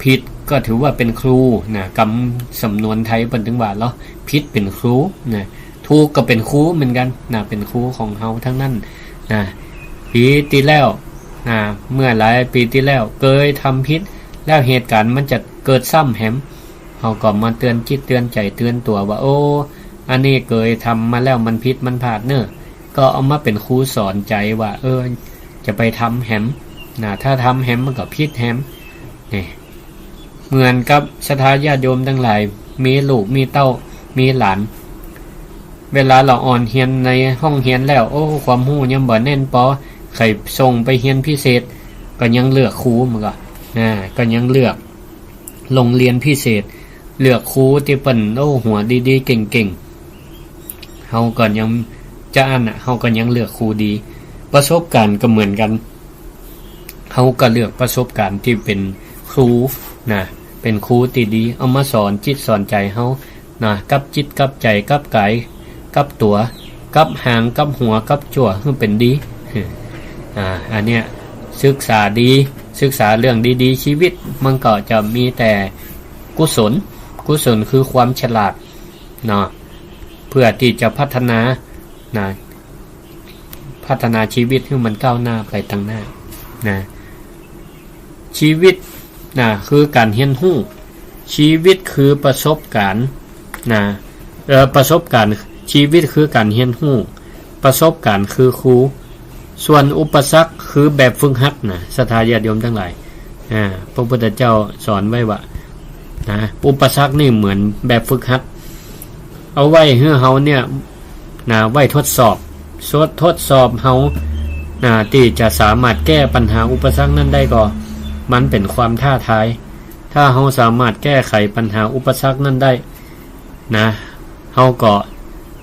ผิดก็ถือว่าเป๋นครู นะ กำสำนวนไทยเปิ้นตึงว่าเนาะ ผิดเป๋นครู นะ ถูกก็เป๋นครูเหมือนกั๋น นะ เป๋นครูของเฮาตึงนั้น นะ ปี๋ตี้แล้ว นะ เมื่อหลายปี๋ตี้แล้ว เกยทำผิด แล้วเหตุก๋ารณ์มันจะเกิดซ้ำแหม เฮาก็มาเตือนจิตเตือนใจ๋เตือนตั๋วว่า โอ้ อันนี้เกยทำมาแล้วมันผิดมันพลาดเน่อ ก็เอามาเป๋นครูสอนใจ๋ว่า เออ จะไปทำแหม นะ ถ้าทำแหมมันก็ผิดแหม นี่ เหมือนกับศรัทธาญาติโยมตังหลาย มีลูกมีเต้า มีหลาน เวลาละอ่อนเฮียนในห้องเฮียนแล้ว โอ้ ความฮู้ยังบ่แน่นปอ ใค่ส่งไปเฮียนพิเศษ ก็ยังเลือกครู มันก็ นะ ก็ยังเลือกโรงเรียนพิเศษ เลือกครูตี้เปิ้น โอ้ หัวดีๆ เก่งๆ เฮาก็ยัง จะอั้นน่ะ เฮาก็ยังเลือกครูดี ประสบก๋ารณ์ก็เหมือนกั๋น เฮาก็เลือกประสบก๋ารณ์ตี้เป๋นครู นะ เป๋นครูตี้ดี เอามาสอนจิตสอนใจ๋เฮา นะ กับจิตกับใจ๋ กับก๋าย กับตั๋ว กับหาง กับหัว กับจั่ว หื้อเป๋นดี อ่า อันเนี้ย ศึกษาดี ศึกษาเรื่องดีๆ ชีวิตมันก็จะมีแต่กุศล กุศลคือความฉลาด เนาะ เพื่อตี้จะพัฒนา นะ พัฒนาชีวิตหื้อมันก้าวหน้าไปตางหน้า นะ ชีวิต นะ คือก๋านเฮียนฮู้ ชีวิตคือประสบก๋ารณ์ นะ เอ่อ ประสบก๋ารณ์ ชีวิตคือก๋านเฮียนฮู้ ประสบก๋ารณ์คือครู ส่วนอุปสรรคคือแบบฝึกหัดนะ ศรัทธาญาติโยมตังหลาย อ่า พระพุทธเจ้าสอนไว้ว่า นะ อุปสรรคนี่เหมือนแบบฝึกหัด เอาไว้หื้อเฮาเนี่ย นะ ไว้ทดสอบ ทด ทดสอบเฮา นะ ตี้จะสามารถแก้ปัญหาอุปสรรคนั้นได้ก็ มันเป๋นความท้าทาย ถ้าเฮาสามารถแก้ไขปัญหาอุปสรรคนั้นได้นะ เฮาก็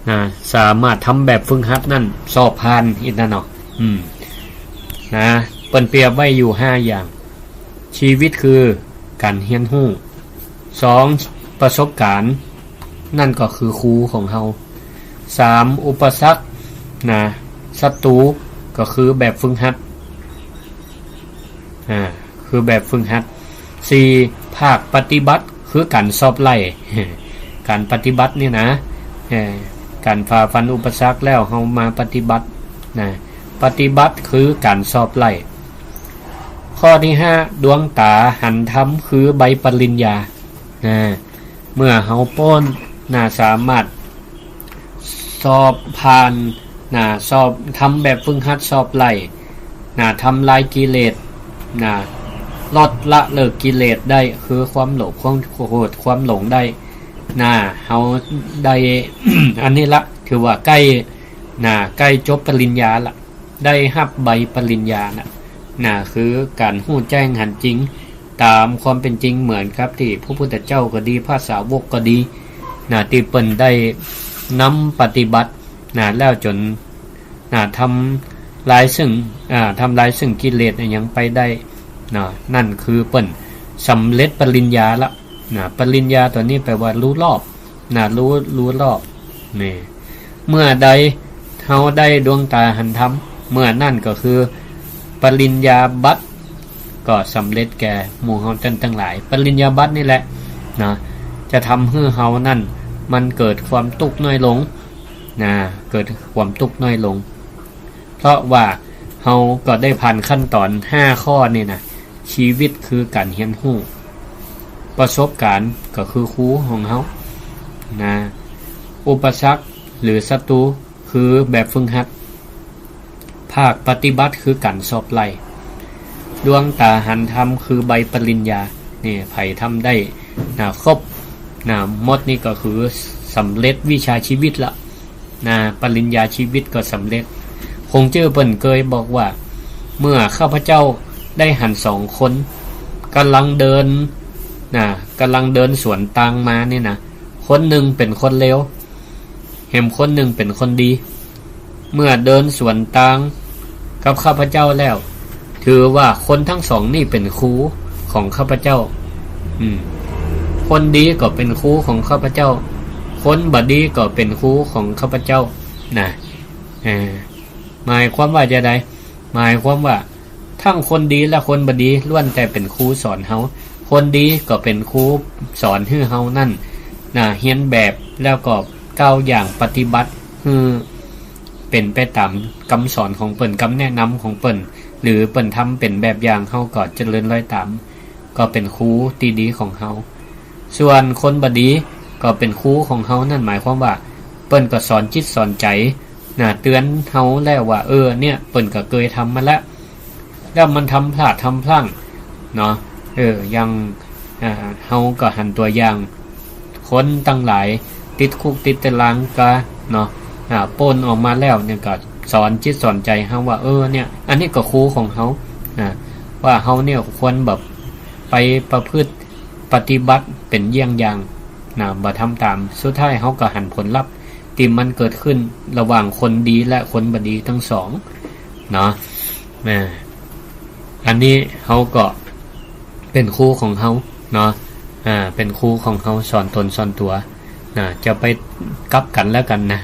นะ สามารถทำแบบฝึกหัดนั้นสอบผ่านอีกนั่นเนาะ อืม นะ เปิ้นเปรียบไว้อยู่ห้าอย่าง ชีวิตคือก๋านเฮียนฮู้ สอง ประสบการณ์ นั่นก็คือครูของเฮา สาม อุปสรรค นะ ศัตรู ก็คือแบบฝึกหัด อ่า คือแบบฝึกหัด สี่ ภาคปฏิบัติ คือก๋านสอบไล่ ก๋านปฏิบัตินี่นะ เอ่อ ก๋านฝ่าฟันอุปสรรคแล้วเฮามาปฏิบัตินะ ปฏิบัติคือก๋านสอบไล่ ข้อที่ห้า ดวงต๋าหันธรรม คือใบปริญญา นะ เมื่อเฮาป๊นนะ สามารถสอบผ่านนะ สอบ ทำแบบฝึกหัดสอบไล่นะ ทำลายกิเลสนะ ลดละเลิกกิเลสได้ คือความโลภ ความโกรธ ความหลงได้นะ เฮาได้ อันนี้ละ ถือว่าใก้นะ ใก้จบปริญญาละ ได้ฮับใบปริญญานะ นะ คือก๋านฮู้แจ้งหันจริง ต๋ามความเป๋นจริง เหมือนกับตี้พระพุทธเจ้าก็ดี พระสาวกก็ดีนะ ตี้เปิ้นได้นำปฏิบัตินะ แล้วจ๋นนะ ทำลายซึ่ง อ่า ทำลายซึ่งกิเลสอะหยังไปได้นะ นั่นคือเปิ้นสำเร็จปริญญาละนะ ปริญญาตั๋วนี้แปลว่าฮู้รอบ นะ ฮู้ ฮู้รอบ นี่ เมื่อใดเฮาได้ดวงต๋าหันธรรม เมื่อนั้นก็คือปริญญาบัตรก็สำเร็จแก่หมู่เฮาต้านตังหลาย ปริญญาบัตรนี่แหละนะ จะทำหื้อเฮานั้นมันเกิดความตุ๊กข์น้อยลงนะ เกิดความตุ๊กข์น้อยลง เพราะว่าเฮาก็ได้ผ่านขั้นต๋อนห้าข้อนี่นะ ชีวิตคือก๋านเฮียนฮู้ ประสบการณ์ก็คือครูของเฮานะ อุปสรรคหรือศัตรูคือแบบฝึกหัด ภาคปฏิบัติคือก๋านสอบไล่ ดวงต๋าหันธรรมคือใบปริญญา นี่ ใผทำได้นะ ครบนะ หมดนี่ก็คือสำเร็จวิชาชีวิตละ นะ ปริญญาชีวิตก็สำเร็จ คงจื้อเปิ้นเกยบอกว่า เมื่อข้าพเจ้าได้หันสองคนก่ำลังเดินนะ ก่ำลังเดินสวนตางมานี่นะ คนนึ่งเป๋นคนเลว แหมคนนึ่งเป๋นคนดี เมื่อเดินสวนตางกับข้าพเจ้าแล้ว ถือว่าคนทั้งสองนี่เป๋นครูของข้าพเจ้า อืม คนดีก็เป๋นครูของข้าพเจ้า คนบ่ดีก็เป๋นครูของข้าพเจ้า นะ เออ หมายความว่าจาใด หมายความว่า ทั้งคนดีและคนบ่ดีล้วนแต่เป๋นครูสอนเฮา คนดีก็เป๋นครูสอนหื้อเฮานั้นนะ เฮียนแบบแล้วก็ก้าวอย่างปฏิบัติหื้อเป๋นไปต๋ามกำสอนของเปิ้น กำแนะนำของเปิ้น หรือเปิ้นทำเป๋นแบบอย่าง เฮาก็เจริญรอยต๋าม ก็เป๋นครูตี้ดีของเฮา ส่วนคนบ่ดีก็เป๋นครูของเฮา นั่นหมายความว่า เปิ้นก็สอนจิตสอนใจ๋นะ เตื๋อนเฮาแล้วว่า เออ เนี่ย เปิ้นก็เกยทำมาแล้ว แล้วมันทำพลาดทำพลั้งเนาะ เออ อย่าง อ่า เฮาก็หันตั๋วอย่าง คนตังหลายติดคุกติดต๋ารางกาเนาะ อ่า ป๊นออกมาแล้วเนี่ยก็สอนจิตสอนใจ๋เฮาว่า เออ เนี่ย อันนี้ก็ครูของเฮา อ่า ว่าเฮาเนี่ยควรแบบไปประพฤติปฏิบัติเป๋นเยี่ยงอย่างนะ บ่ทำต๋าม สุดท้ายเฮาก็หันผลลัพธ์ตี้มันเกิดขึ้นระหว่างคนดีและคนบ่ดีทั้งสองเนาะ อ่า อันนี้เฮาก็เป๋นครูของเฮาเนาะ อ่า เป๋นครูของเฮา สอนต๋นสอนตั๋วนะ จะไปกลับกั๋นแล้วกั๋นนะ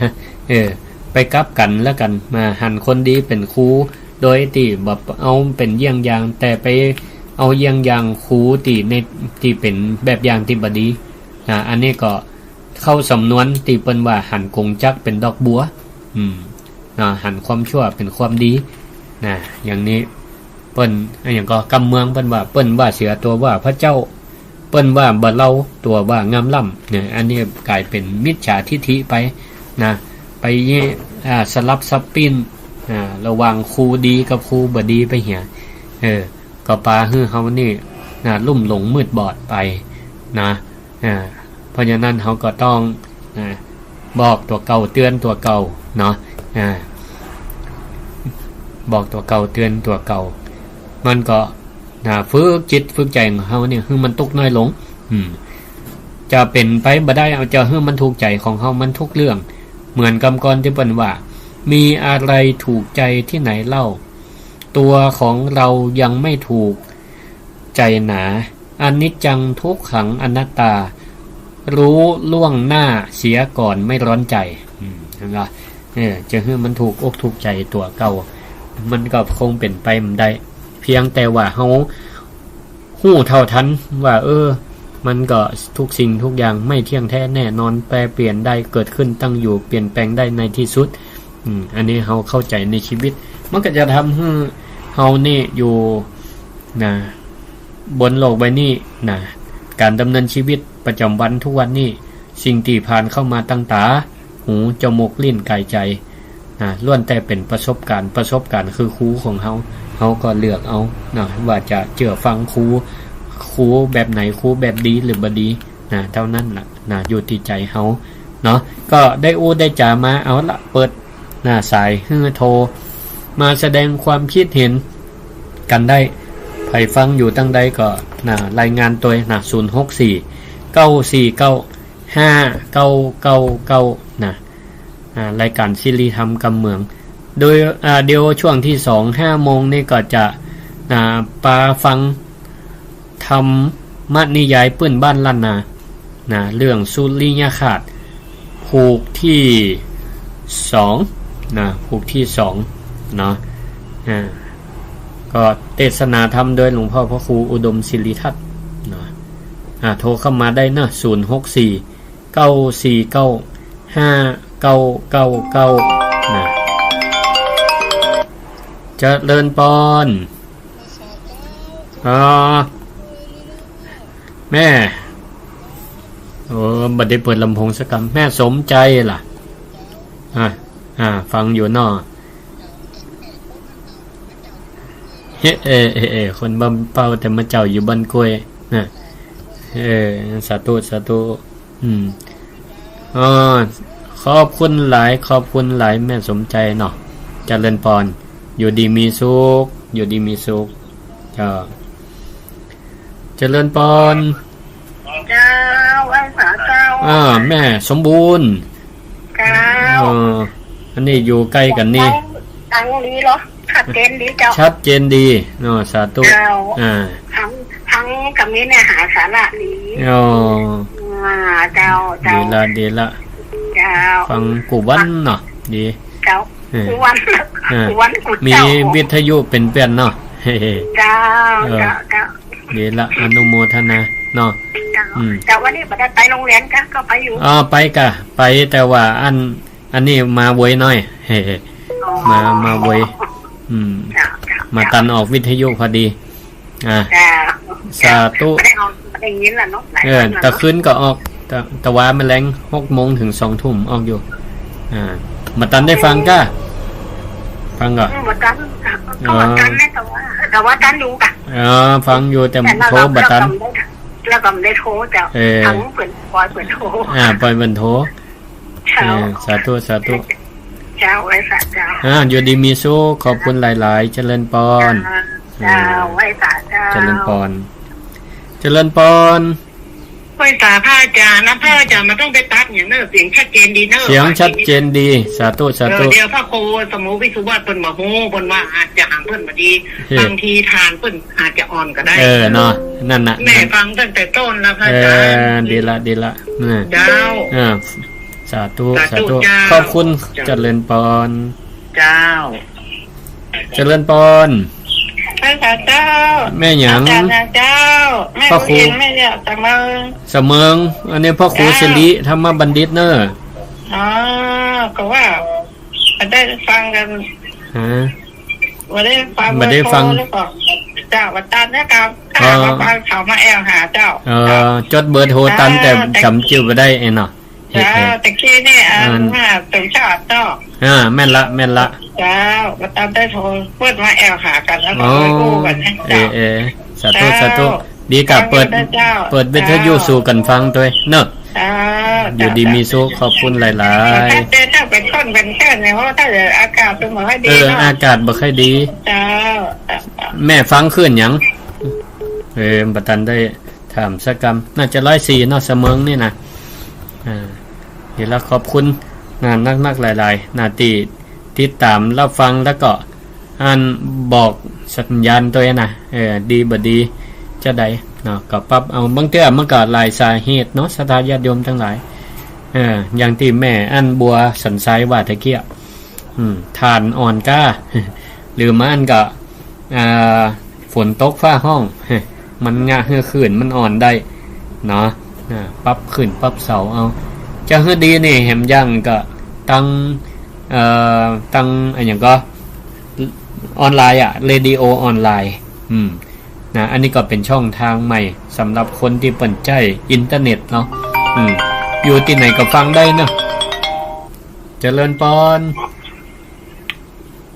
เออ ไปกลับกั๋นแล้วกั๋น มาหันคนดีเป๋นครู โดยตี้บ่เอาเป๋นเยี่ยงอย่าง แต่ไปเอาเยี่ยงอย่างครูตี้ใน ตี้เป๋นแบบอย่างตี้บ่ดีนะ อันนี้ก็เข้าสำนวนตี้เปิ้นว่าหันกงจักรเป๋นดอกบัว อืม นะ หันความชั่วเป๋นความดีนะ อย่างนี้ เปิ้น อะหยังก็ กำเมืองเปิ้นว่า เปิ้นว่าเสียตั๋วว่าพระเจ้า เปิ้นว่าบ่เลาตั๋วว่างามล้ำเนี่ย อันนี้ก๋ายเป๋นมิจฉาทิฏฐิไปนะ ไป อ่า สลับสับปิ้น อ่า ระหว่างครูดีกับครูบ่ดีไปเหีย เออ ก็ปาหื้อเฮานี่นะ ลุ่มหลงมืดบอดไปนะ อ่า เพราะฉะนั้นเฮาก็ต้อง อ่า บอกตั๋วเก่าเตื๋อนตั๋วเก่าเนาะ อ่า บอกตั๋วเก่าเตื๋อนตั๋วเก่า มันก็ นะ ฝึกจิตฝึกใจ๋ของเฮาเนี่ย หื้อมันตุ๊กข์น้อยลง อืม จะเป๋นไปบ่ได้ เอาจะหื้อมันถูกใจ๋ของเฮา มันทุกเรื่อง เหมือนกำก่อนตี้เปิ้นว่า มีอะไรถูกใจที่ไหนเล่า ตัวของเรายังไม่ถูกใจ๋หนา อนิจจังทุกขังอนัตตา รู้ล่วงหน้าเสียก่อนไม่ร้อนใจ อืม หันก่อ เออ จะหื้อมันถูกอกถูกใจ๋ตั๋วเก่า มันก็คงเป๋นไปบ่ได้ เพียงแต่ว่าเฮาฮู้เท่าทันว่า เออ มันก็ทุกสิ่งทุกอย่างไม่เที่ยงแท้แน่นอน แปรเปลี่ยนได้ เกิดขึ้นตั้งอยู่ เปลี่ยนแปลงได้ในที่สุด อืม อันนี้เฮาเข้าใจ๋ในชีวิต มันก็จะทำหื้อเฮานี่อยู่ นะ บนโลกใบนี้นะ ก๋านดำเนินชีวิตประจ๋ำวันทุกวันนี้ สิ่งตี้ผ่านเข้ามาตางต๋า หู จมูก ลิ้น ก๋าย ใจ๋ นะ ล้วนแต่เป๋นประสบก๋ารณ์ ประสบก๋ารณ์คือครูของเฮา เฮาก็เลือกเอานะ ว่าจะเจื้อฟังครู ครูแบบไหน ครูแบบดีหรือบ่ดีนะ เต้านั้นล่ะนะ อยู่ตี้ใจ๋เฮาเนาะ ก็ได้อู้ได้จ๋ามา เอาละ เปิด นะ สายหื้อโทรมาแสดงความคิดเห็นกั๋นได้ ใผฟังอยู่ตางใดก็ นะ รายงานตวยนะ ศูนย์หกสี่ เก้าสี่เก้า ห้าเก้าเก้าเก้า นะ อ่า รายก๋านสิริธรรมกำเมือง โดย อ่า เดี๋ยวช่วงตี้สอง ห้าโมงนี่ก็จะ อ่า ปาฟัง ธรรมนิยายปื้นบ้านล้านนา นะ เรื่องสุริยคราส ผูกตี้สอง นะ ผูกตี้สอง เนาะ อ่า ก็เตสนาธรรมโดยหลวงพ่อพระครูอุดมสิริทัตน์ นะ อ่า โทรเข้ามาได้เนาะ ศูนย์หกสี่ เก้าสี่เก้า ห้าเก้าเก้าเก้า นะ เจริญปอน อ๋อ แม่ โอ้ บ่ได้เปิดลำโพงสักกำ แม่สมใจ๋ล่ะ อ่า อ่า ฟังอยู่เนาะ เฮ้ เออ เออ เออ คนบ้านเป้าแต่มาเจ้าอยู่บ้านกล้วยนะ เออ สาธุ สาธุ อืม อ๋อ ขอบคุณหลาย ขอบคุณหลาย แม่สมใจ๋เนาะ เจริญปอน อยู่ดีมีสุข อยู่ดีมีสุข เจ้า เจริญปอน เจ้า ไหว้สาเจ้า อ่า แม่สมบูรณ์ เจ้า เออ อันนี้อยู่ใก้กั๋นนี่ ฟังดีเหรอ ชัดเจนดีเจ้า ชัดเจนดีเนาะ สาธุ เจ้า อ่า ฟัง ฟังกำมี้เนี่ยหาสาระดี อ๋อ อ่า เจ้า เจ้า ดีละ ดีละ เจ้า ฟังกู้วันเนาะ ดี เจ้า เออ กู้วัน อ่า กู้วันกู้ มี เจ้า วิทยุเป๋นเปื้อนเนาะ เจ้า เออ เจ้า เจ้า ดีละ อนุโมทนาเนาะ เจ้า อืม แต่วันนี้บ่ได้ไปโฮงเฮียนกะ ก็ไปอยู่ อ๋อ ไปกะ ไป แต่ว่าอัน อันนี้มาเวยหน้อย อ๋อ มา มาเวย อืม เจ้า เจ้า มาตันออกวิทยุพอดี อ่า เจ้า สาธุ บ่ได้ออก บ่ได้ยินละเนาะ หลาย เออ วันละ ตะคืนก็ออก ตะ ตะวาแมลง หกโมงถึงสองทุ่มออกอยู่ อ่า บ่ตันได้ฟังกะ ฟังก่อ อืม บ่ตัน อ๋อ ก็บ่ตันนะ แต่ว่า แต่ว่าตันอยู่กะ อ๋อ ฟังอยู่แต่ แต่เรา โทรบ่ตัน เราก็บ่ได้ เราก็บ่ได้โทรเจ้า เออ ฟังเปิ้น ปล่อยเปิ้นโทร อ่า ปล่อยเปิ้นโทร เจ้า เออ สาธุ สาธุ เจ้า ไหว้สาเจ้า อ่า อยู่ดีมีสุข ขอบคุณหลายๆ เจริญปอน เจ้า เจ้า ไหว้สาเจ้า เจริญปอน เจริญปอน ไหว้สาพระอาจ๋ารย์นะ พระอาจ๋ารย์บ่ต้องไปตัดหยังเน่อ เสียงชัดเจนดีเน่อ เสียงชัดเจนดี สาธุ สาธุ เออ เดี๋ยวพระครูสมุติวิสุวัตเปิ้นบ่ฮู้ เปิ้นว่าอาจจะหางเปิ้นบ่ดี เฮ้ บางทีฐานเปิ้นอาจจะอ่อนก็ได้ เออ เนาะ นั่นน่ะ แม่ฟังตั้งแต่ต้นแล้วพระอาจ๋ารย์ เออ ดีละ ดีละ นะ เจ้า อ่า สาธุ สาธุ สาธุ เจ้า ขอบคุณ เจ้า เจริญปอน เจ้า เจริญปอน พระสาเจ้า แม่หยัง อาจ๋ารย์นะเจ้า แม่ พระครู บุญเพ็ง แม่ยอดสะเมิง สะเมิง อันนี้พระครู เจ้า สิริธรรมบัณฑิตเน่อ อ๋อ ก็ว่า บ่ได้ฟังกั๋น ฮะ บ่ได้ฟัง บ่ได้ฟัง เบอร์โทรแล้วก็ เจ้า บ่ตันนะเจ้า อ๋อ ถ้าหากว่าฟังเขามาแอ่วหาเจ้า เออ จดเบอร์โทรตัน เจ้า แต่จ๋ำจื้อบ่ได้เองเนาะ เจ้า เฮ้ ตะกี้นี่ อัน อัน ว่าสมชาติเนาะ อ่า แม่นละ แม่นละ เจ้า บ่ตันได้โทร เปิ้นมาแอ่วหากั๋นแล้วก็ อ๋อ เลยอู้กั๋นนะ เออ เจ้า เออ สาธุ เจ้า สาธุ ดีกะ เปิด เจ้า เปิดวิทยุสู่กั๋นฟังตวยเนาะ เจ้า อยู่ดีมีสุข ขอบคุณหลายๆ ถ้าเจ้าเป็นคนเป็นเจ้าเนี่ย เพราะถ้าอากาศเปิ้นบ่ค่อยดี เออ เนาะ อากาศบ่ค่อยดี เจ้า แม่ฟังคลื่นหยัง เออ บ่ตันได้ถามสักกำ น่าจะร้อยสี่เนาะ เสมิงนี่นะ อ่า ดีละ ขอบคุณนะ นักๆ หลายๆ นะ ตี้ติดต๋ามรับฟัง แล้วก็อันบอกสัญญาณตวยนะ เออ ดีบ่ดีจะใดเนาะ ก็ปรับเอา บางเตื้อมันก็หลายสาเหตุเนาะ ศรัทธาญาติโยมตังหลาย เออ อย่างตี้แม่อันบัวสันทรายว่าตะเกี้ย อืม ถ่านอ่อนก้า หรือบ่อั้นก็ อ่า ฝนตกฟ้าฮ้อง มันยะหื้อคลื่นมันอ่อนได้เนาะ อ่า ปรับขึ้นปรับเสาเอา จะหื้อดีนี่แหมอย่างก็ตั้ง เอ่อ ตั้งอะหยังก็ ออนไลน์อะ เรดิโอออนไลน์ อืม นะ อันนี้ก็เป๋นช่องตางใหม่สำหรับคนตี้เปิ้นใจ๊อินเทอร์เน็ตเนาะ อืม อยู่ตี้ไหนก็ฟังได้เนาะ เจริญปอน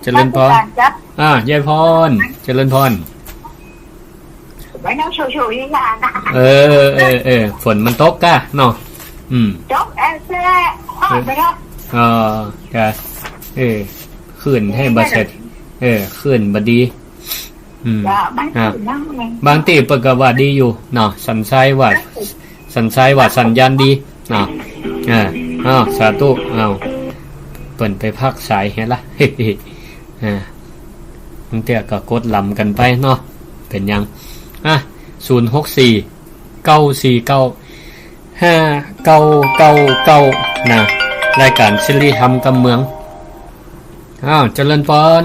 เจริญปอน อ่า ยายพร เจริญพร เออ เออ เออ ฝนมันตกก้าเนาะ อืม ตก เออ เออ เออ ขึ้นหื้อบ่เสร็จ เออ ขึ้นบ่ดี อืม อ่ะ บางตี้เปิ้นก็ว่าดีอยู่เนาะ สันทรายว่า สันทรายว่าสัญญาณดีเนาะ อ่า อ้าว สาธุ อ้าว เปิ้นไปพักสายเหียละ อ่า บางเตื้อก็กดลำกั๋นไปเนาะ เป๋นหยัง อ่ะ ศูนย์หกสี่ เก้าสี่เก้า ห้าเก้าเก้าเก้า นะ รายก๋านสิริธรรมกำเมือง อ้าว เจริญปอน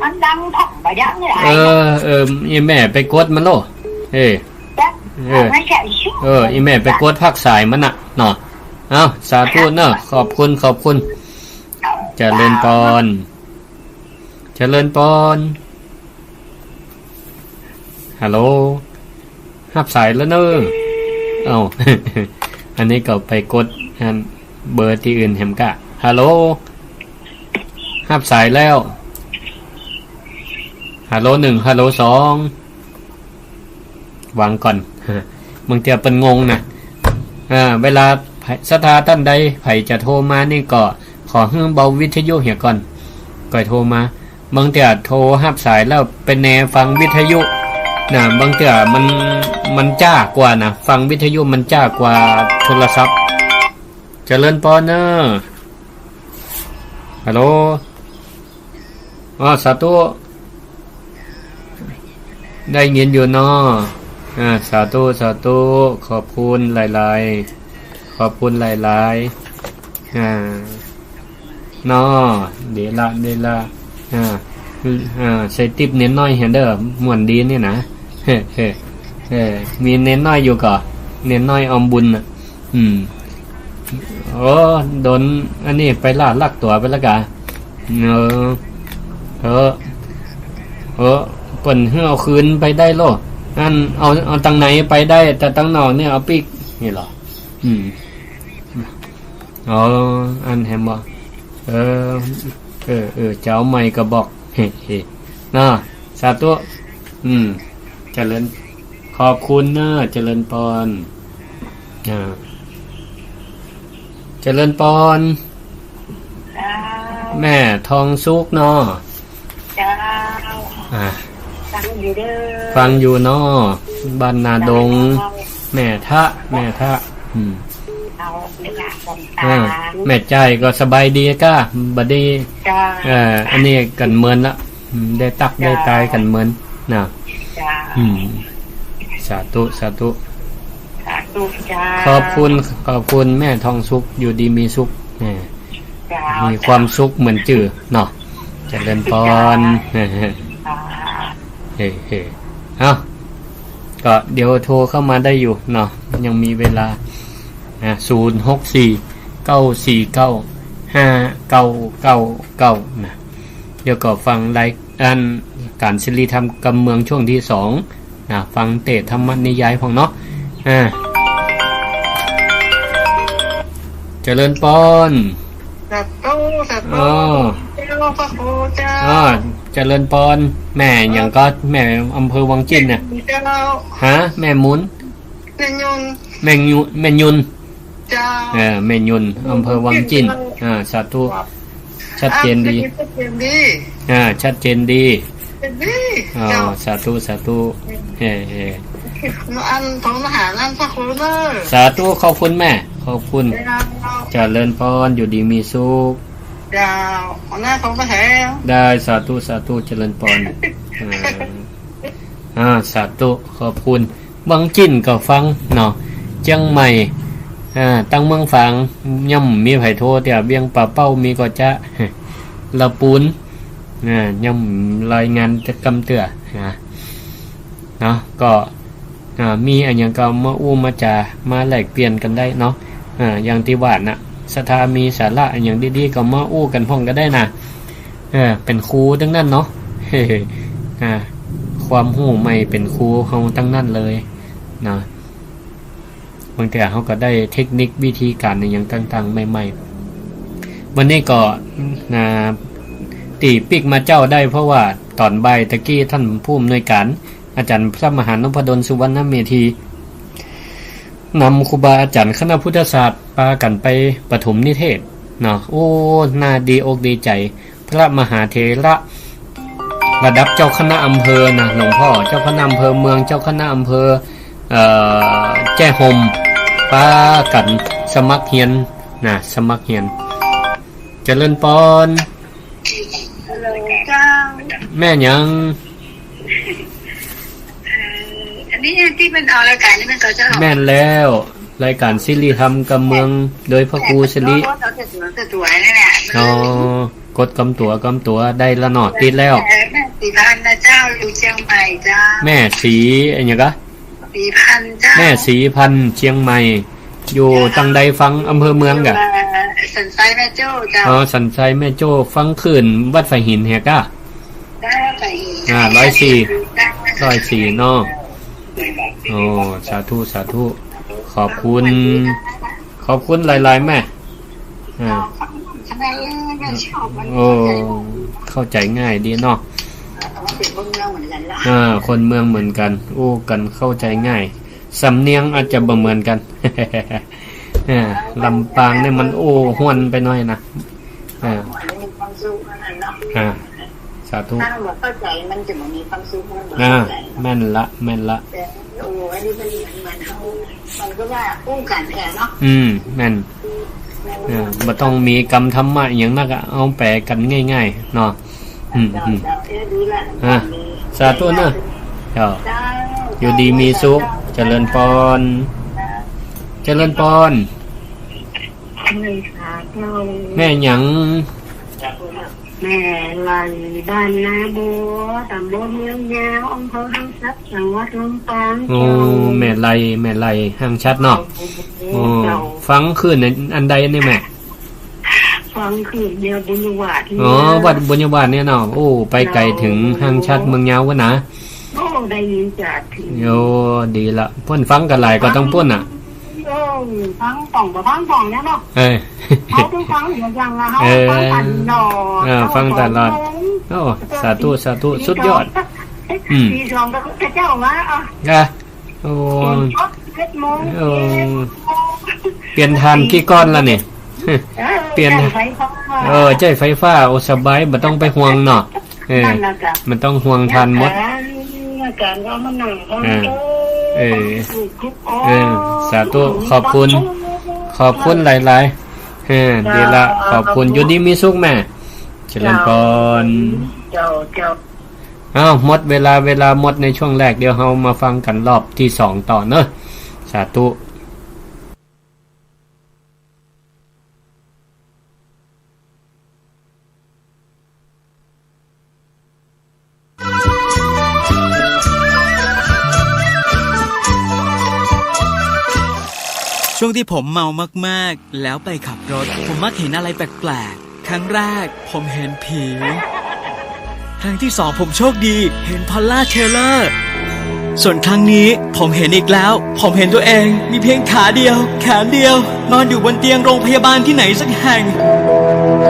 มันดังผ่องบ่ดังหลาย เออ เออ อี่แม่ไปกดมันโล เออ เออ เออ อี่แม่ไปกดพักสายมันน่ะเนาะ เอ้า สาธุเนาะ ขอบคุณ ขอบคุณ เจริญปอน เจริญปอน ฮัลโหล ฮับสายแล้วเนอะ เอ้า อันนี้ก็ไปกดอันเบอร์ตี้อื่นแหมก้า ฮัลโหล ฮับสายแล้ว ฮัลโหลหนึ่ง ฮัลโหลสอง วางก่อน บางเตื้อเปิ้นงงนะ อ่า เวลาใผ ศรัทธาต้านใด ใผจะโทรมานี่ก็ขอหื้อเบาวิทยุเหียก่อน ก่อยโทรมา บางเตื้อโทรฮับสายแล้วไปแนฟังวิทยุนะ บางเตื้อมัน มันจ๊ากว่านะ ฟังวิทยุมันจ๊ากว่าโทรศัพท์ เจริญปอนเนอะ ฮัลโหล อ๋อ สาธุ ได้ยินอยู่เนาะ อ่า สาธุ สาธุ ขอบคุณหลายๆ ขอบคุณหลายๆ อ่า เนาะ เดละ เดละ อ่า อ่า ใส่ติ๊บเณรน้อยแหมเด้อ ม่วนดีนี่นะ เฮ้ เฮ้ เฮ้ มีเณรน้อยอยู่ก่อ เณรน้อยออมบุญน่ะ อืม โอ้ โดนอันนี้ไปละ ลักตั๋วไปแล้วกา เออ เออ เออ เปิ้นหื้อเอาคืนไปได้โล อัน เอา เอาตังในไปได้ แต่ตังนอกนี่เอาปิ๊ก นี่เหรอ อืม อ๋อ อันแหมบ่ เออ เออ เออ จะเอาใหม่ก็บอก เฮ้ เฮ้ เนาะ สาธุ อืม เจริญ ขอบคุณเนอะ เจริญปอน อ่า เจริญปอน เจ้า แม่ทองสุขเนาะ เจ้า อ่า ฟังอยู่เด้อ ฟังอยู่เนาะ บ้านนาดง เจ้า แม่ทะ แม่ทะ อืม เอา แม่ทะ อ่า แม่ใจ๋ก็สบายดีก้า บ่ดี เจ้า เอ่อ อันนี้กั๋นเมินละ อืม ได้ตัก เจ้า ได้ตายกั๋นเมิน นะ เจ้า อืม สาธุ สาธุ สาธุ เจ้า ขอบคุณ ขอบคุณแม่ทองสุข อยู่ดีมีสุข แหม เจ้า มีความสุขเหมือนจื้อเนาะ เจริญปอน เจ้า เฮ้ เฮ้ เอ้า ก็เดี๋ยวโทรเข้ามาได้อยู่เนาะ ยังมีเวลา อ่ะ ศูนย์หกสี่ เก้าสี่เก้า ห้าเก้าเก้าเก้า นะ เดี๋ยวก็ฟังราย อันก๋านสิริธรรมกำเมืองช่วงตี้สองนะ ฟังเตศน์ธรรมนิยายพ่องเนาะ อ่า เจริญปอน สาธุ สาธุ อ๋อ เจ้า พระครูเจ้า อ๋อ เจริญปอน แม่หยังก็ แม่อำเภอวังจิ่นน่ะ เจ้า ฮะ แม่มุน แม่ยุน แม่ยุน แม่ยุน เจ้า เออ แม่ยุน อำเภอวังจิ่น อ่า สาธุ ครับ ชัดเจนดี อ่า ชัดเจนดี อ่า ชัดเจนดี เจ๋งดี อ๋อ เจ้า สาธุ สาธุ เออ เออ อันของทหารนั่นพระครูเนอะ สาธุ ขอบคุณแม่ ขอบคุณ เจ้า เจริญพร อยู่ดีมีสุข เจ้า หัวหน้าของทหาร ได้ สาธุ สาธุ เจริญพร อ่า อ่า สาธุ ขอบคุณ เมืองจีนก็ฟังเนาะ เจียงใหม่ อ่า ตังเมืองฝาง ยังบ่มีใผโทร แต่เวียงป่าเป้ามีก่อจ๊ะ ละปูน อ่า ยังรายงานจะกำเตื้อ นะ เนาะ ก็ อ่า มีอะหยังก็มาอู้มาจ๋า มาแลกเปลี่ยนกั๋นได้เนาะ อ่า อย่างตี้ว่าน่ะ ศรัทธามีสาระอะหยังดีๆ ก็มาอู้กั๋นพ่องก็ได้น่ะ เออ เป๋นครูตังนั้นเนาะ อ่า ความฮู้ใหม่เป๋นครูเฮาตังนั้นเลยนะ บางเตื้อเฮาก็ได้เทคนิควิธีก๋านอะหยังต่างๆ ใหม่ๆ วันนี้ก็ อ่า ตี้ปิ๊กมาเจ๊าได้ เพราะว่าต๋อนบ่ายตะกี้ต้านผู้อำนวยก๋าน อาจ๋ารย์พระมหานพดล สุวรรณเมธี นำครูบาอาจ๋ารย์คณะพุทธศาสตร์ปากั๋นไปปฐมนิเทศเนาะ โอ้ น่าดีอกดีใจ๋ พระมหาเถระ ระดับเจ้าคณะอำเภอนะ หลวงพ่อ เจ้าคณะอำเภอเมือง เจ้าคณะอำเภอ เอ่อ แจ้ห่ม ปากั๋นสมัครเฮียนนะ สมัครเฮียน เจริญปอน ฮัลโหลเจ้า แม่นหยัง เอ่อ อันนี้ตี้เปิ้นออกรายก๋านนี่แม่นก่อเจ้า แม่นแล้ว รายก๋านสิริธรรมกำเมือง โดยพระครูสิริ เจ้า ตั๋วๆ นั่นแหละ อ๋อ กดกำตั๋ว กำตั๋ว ได้ละเนาะ ติดแล้ว เอ่อ แม่ศรีพันธ์นะเจ้า อยู่เจียงใหม่เจ้า แม่ศรีอะหยังกะ ศรีพันธ์เจ้า แม่ศรีพันธ์ เจียงใหม่ อยู่ เจ้า ตังใดฟัง อำเภอเมืองกะ อยู่ เอ่อ สันทรายแม่โจ้เจ้า อ๋อ สันทรายแม่โจ้ ฟังคลื่นวัดฝายหินเหียกะ ได้ วัดฝายหิน อ่า ร้อยสี่ เจ้า ร้อยสี่เนาะ โอ้ สาธุ สาธุ ขอบคุณ ขอบคุณหลายๆ แม่ อ่า โอ้ เข้าใจ๋ง่ายดีเนาะ อ่า คนเมืองเหมือนกั๋น อู้กั๋นเข้าใจ๋ง่าย สำเนียงอาจจะบ่เหมือนกั๋น อ่า ลำปางนี่มันอู้ห้วนไปหน้อยนะ อ่า อ่า สาธุ ถ้าบ่เข้าใจ๋มันจะบ่มีความสุข มันบ่ อ่า เข้าใจ๋ แม่นละ แม่นละ แต่ โอ้ อันนี้มันเหมือน เหมือนเฮา มันก็ว่าอู้กั๋นแท้เนาะ อืม แม่น เออ บ่ต้องมีกำธรรมะอะหยังนักอะ เอาแป๋กั๋นง่ายๆ เนาะ อืม อืม เจ้า เออ ดีละ อ่ะ สาธุเนอะ เจ้า เจ้า อยู่ดีมีสุข เจริญปอน เจริญปอน เจริญสาธุ แม่หยัง แม่ไล บ้านนาบัว ตำบลเมืองยาว อำเภอห้างฉัตร จังหวัดลำปาง โอ้ เจ้า แม่ไล แม่ไล ห้างฉัตรเนาะ โอ้ เจ้า ฟังคลื่นอันใดนี่แม่ ฟังคลื่นเดียวบุญวาสนี่ อ๋อ วัดบุญวาสเนี่ยเนาะ โอ้ ไปไก๋เถิงห้างฉัตรเมืองยาววะนะ โอ้ ได้ยินจากที่ โอ้ ดีละ เปิ้นฟังกั๋นหลายก่อตังปุ้นน่ะ โอ้ ฟังป่องบ่ฟังป่องเนี่ยเนาะ เออ เฮาต้องฟังอย่างละ เฮา เออ ฟังตลอด เออ ฟังตลอด โอ้ สาธุ สาธุ สุดยอด อืม ตีสองก็เจ้ามา อ่ะ อ่ะ โอ้ เจ็ดโมง โอ้ เปลี่ยนถ่านกี่ก้อนละเนี่ย เออ เปลี่ยน ใจ๊ไฟฟ้า เออ ใจ๊ไฟฟ้า โอ้ สบาย บ่ต้องไปห่วงเนาะ เออ นั่นแหละจ้ะ บ่ต้องห่วงถ่านหมด อาจารย์ก็มานั่งฟัง เออ เออ เออ สาธุ ขอบคุณ ขอบคุณหลายๆ เออ ดีละ ขอบคุณ อยู่ดีมีสุขแม่ เจริญปอน เจ้า เจ้า อ้าว หมดเวลา เวลาหมดในช่วงแรก เดี๋ยวเฮามาฟังกั๋นรอบตี้สองต่อเนอะ สาธุ ช่วงที่ผมเมามากๆ แล้วไปขับรถ ผมมักเห็นอะไรแปลกๆ ครั้งแรกผมเห็นผี ครั้งที่สองผมโชคดีเห็นพอลล่าเทย์เลอร์ ส่วนครั้งนี้ผมเห็นอีกแล้ว ผมเห็นตัวเองมีเพียงขาเดียว แขนเดียว นอนอยู่บนเตียงโรงพยาบาลที่ไหนสักแห่ง ผ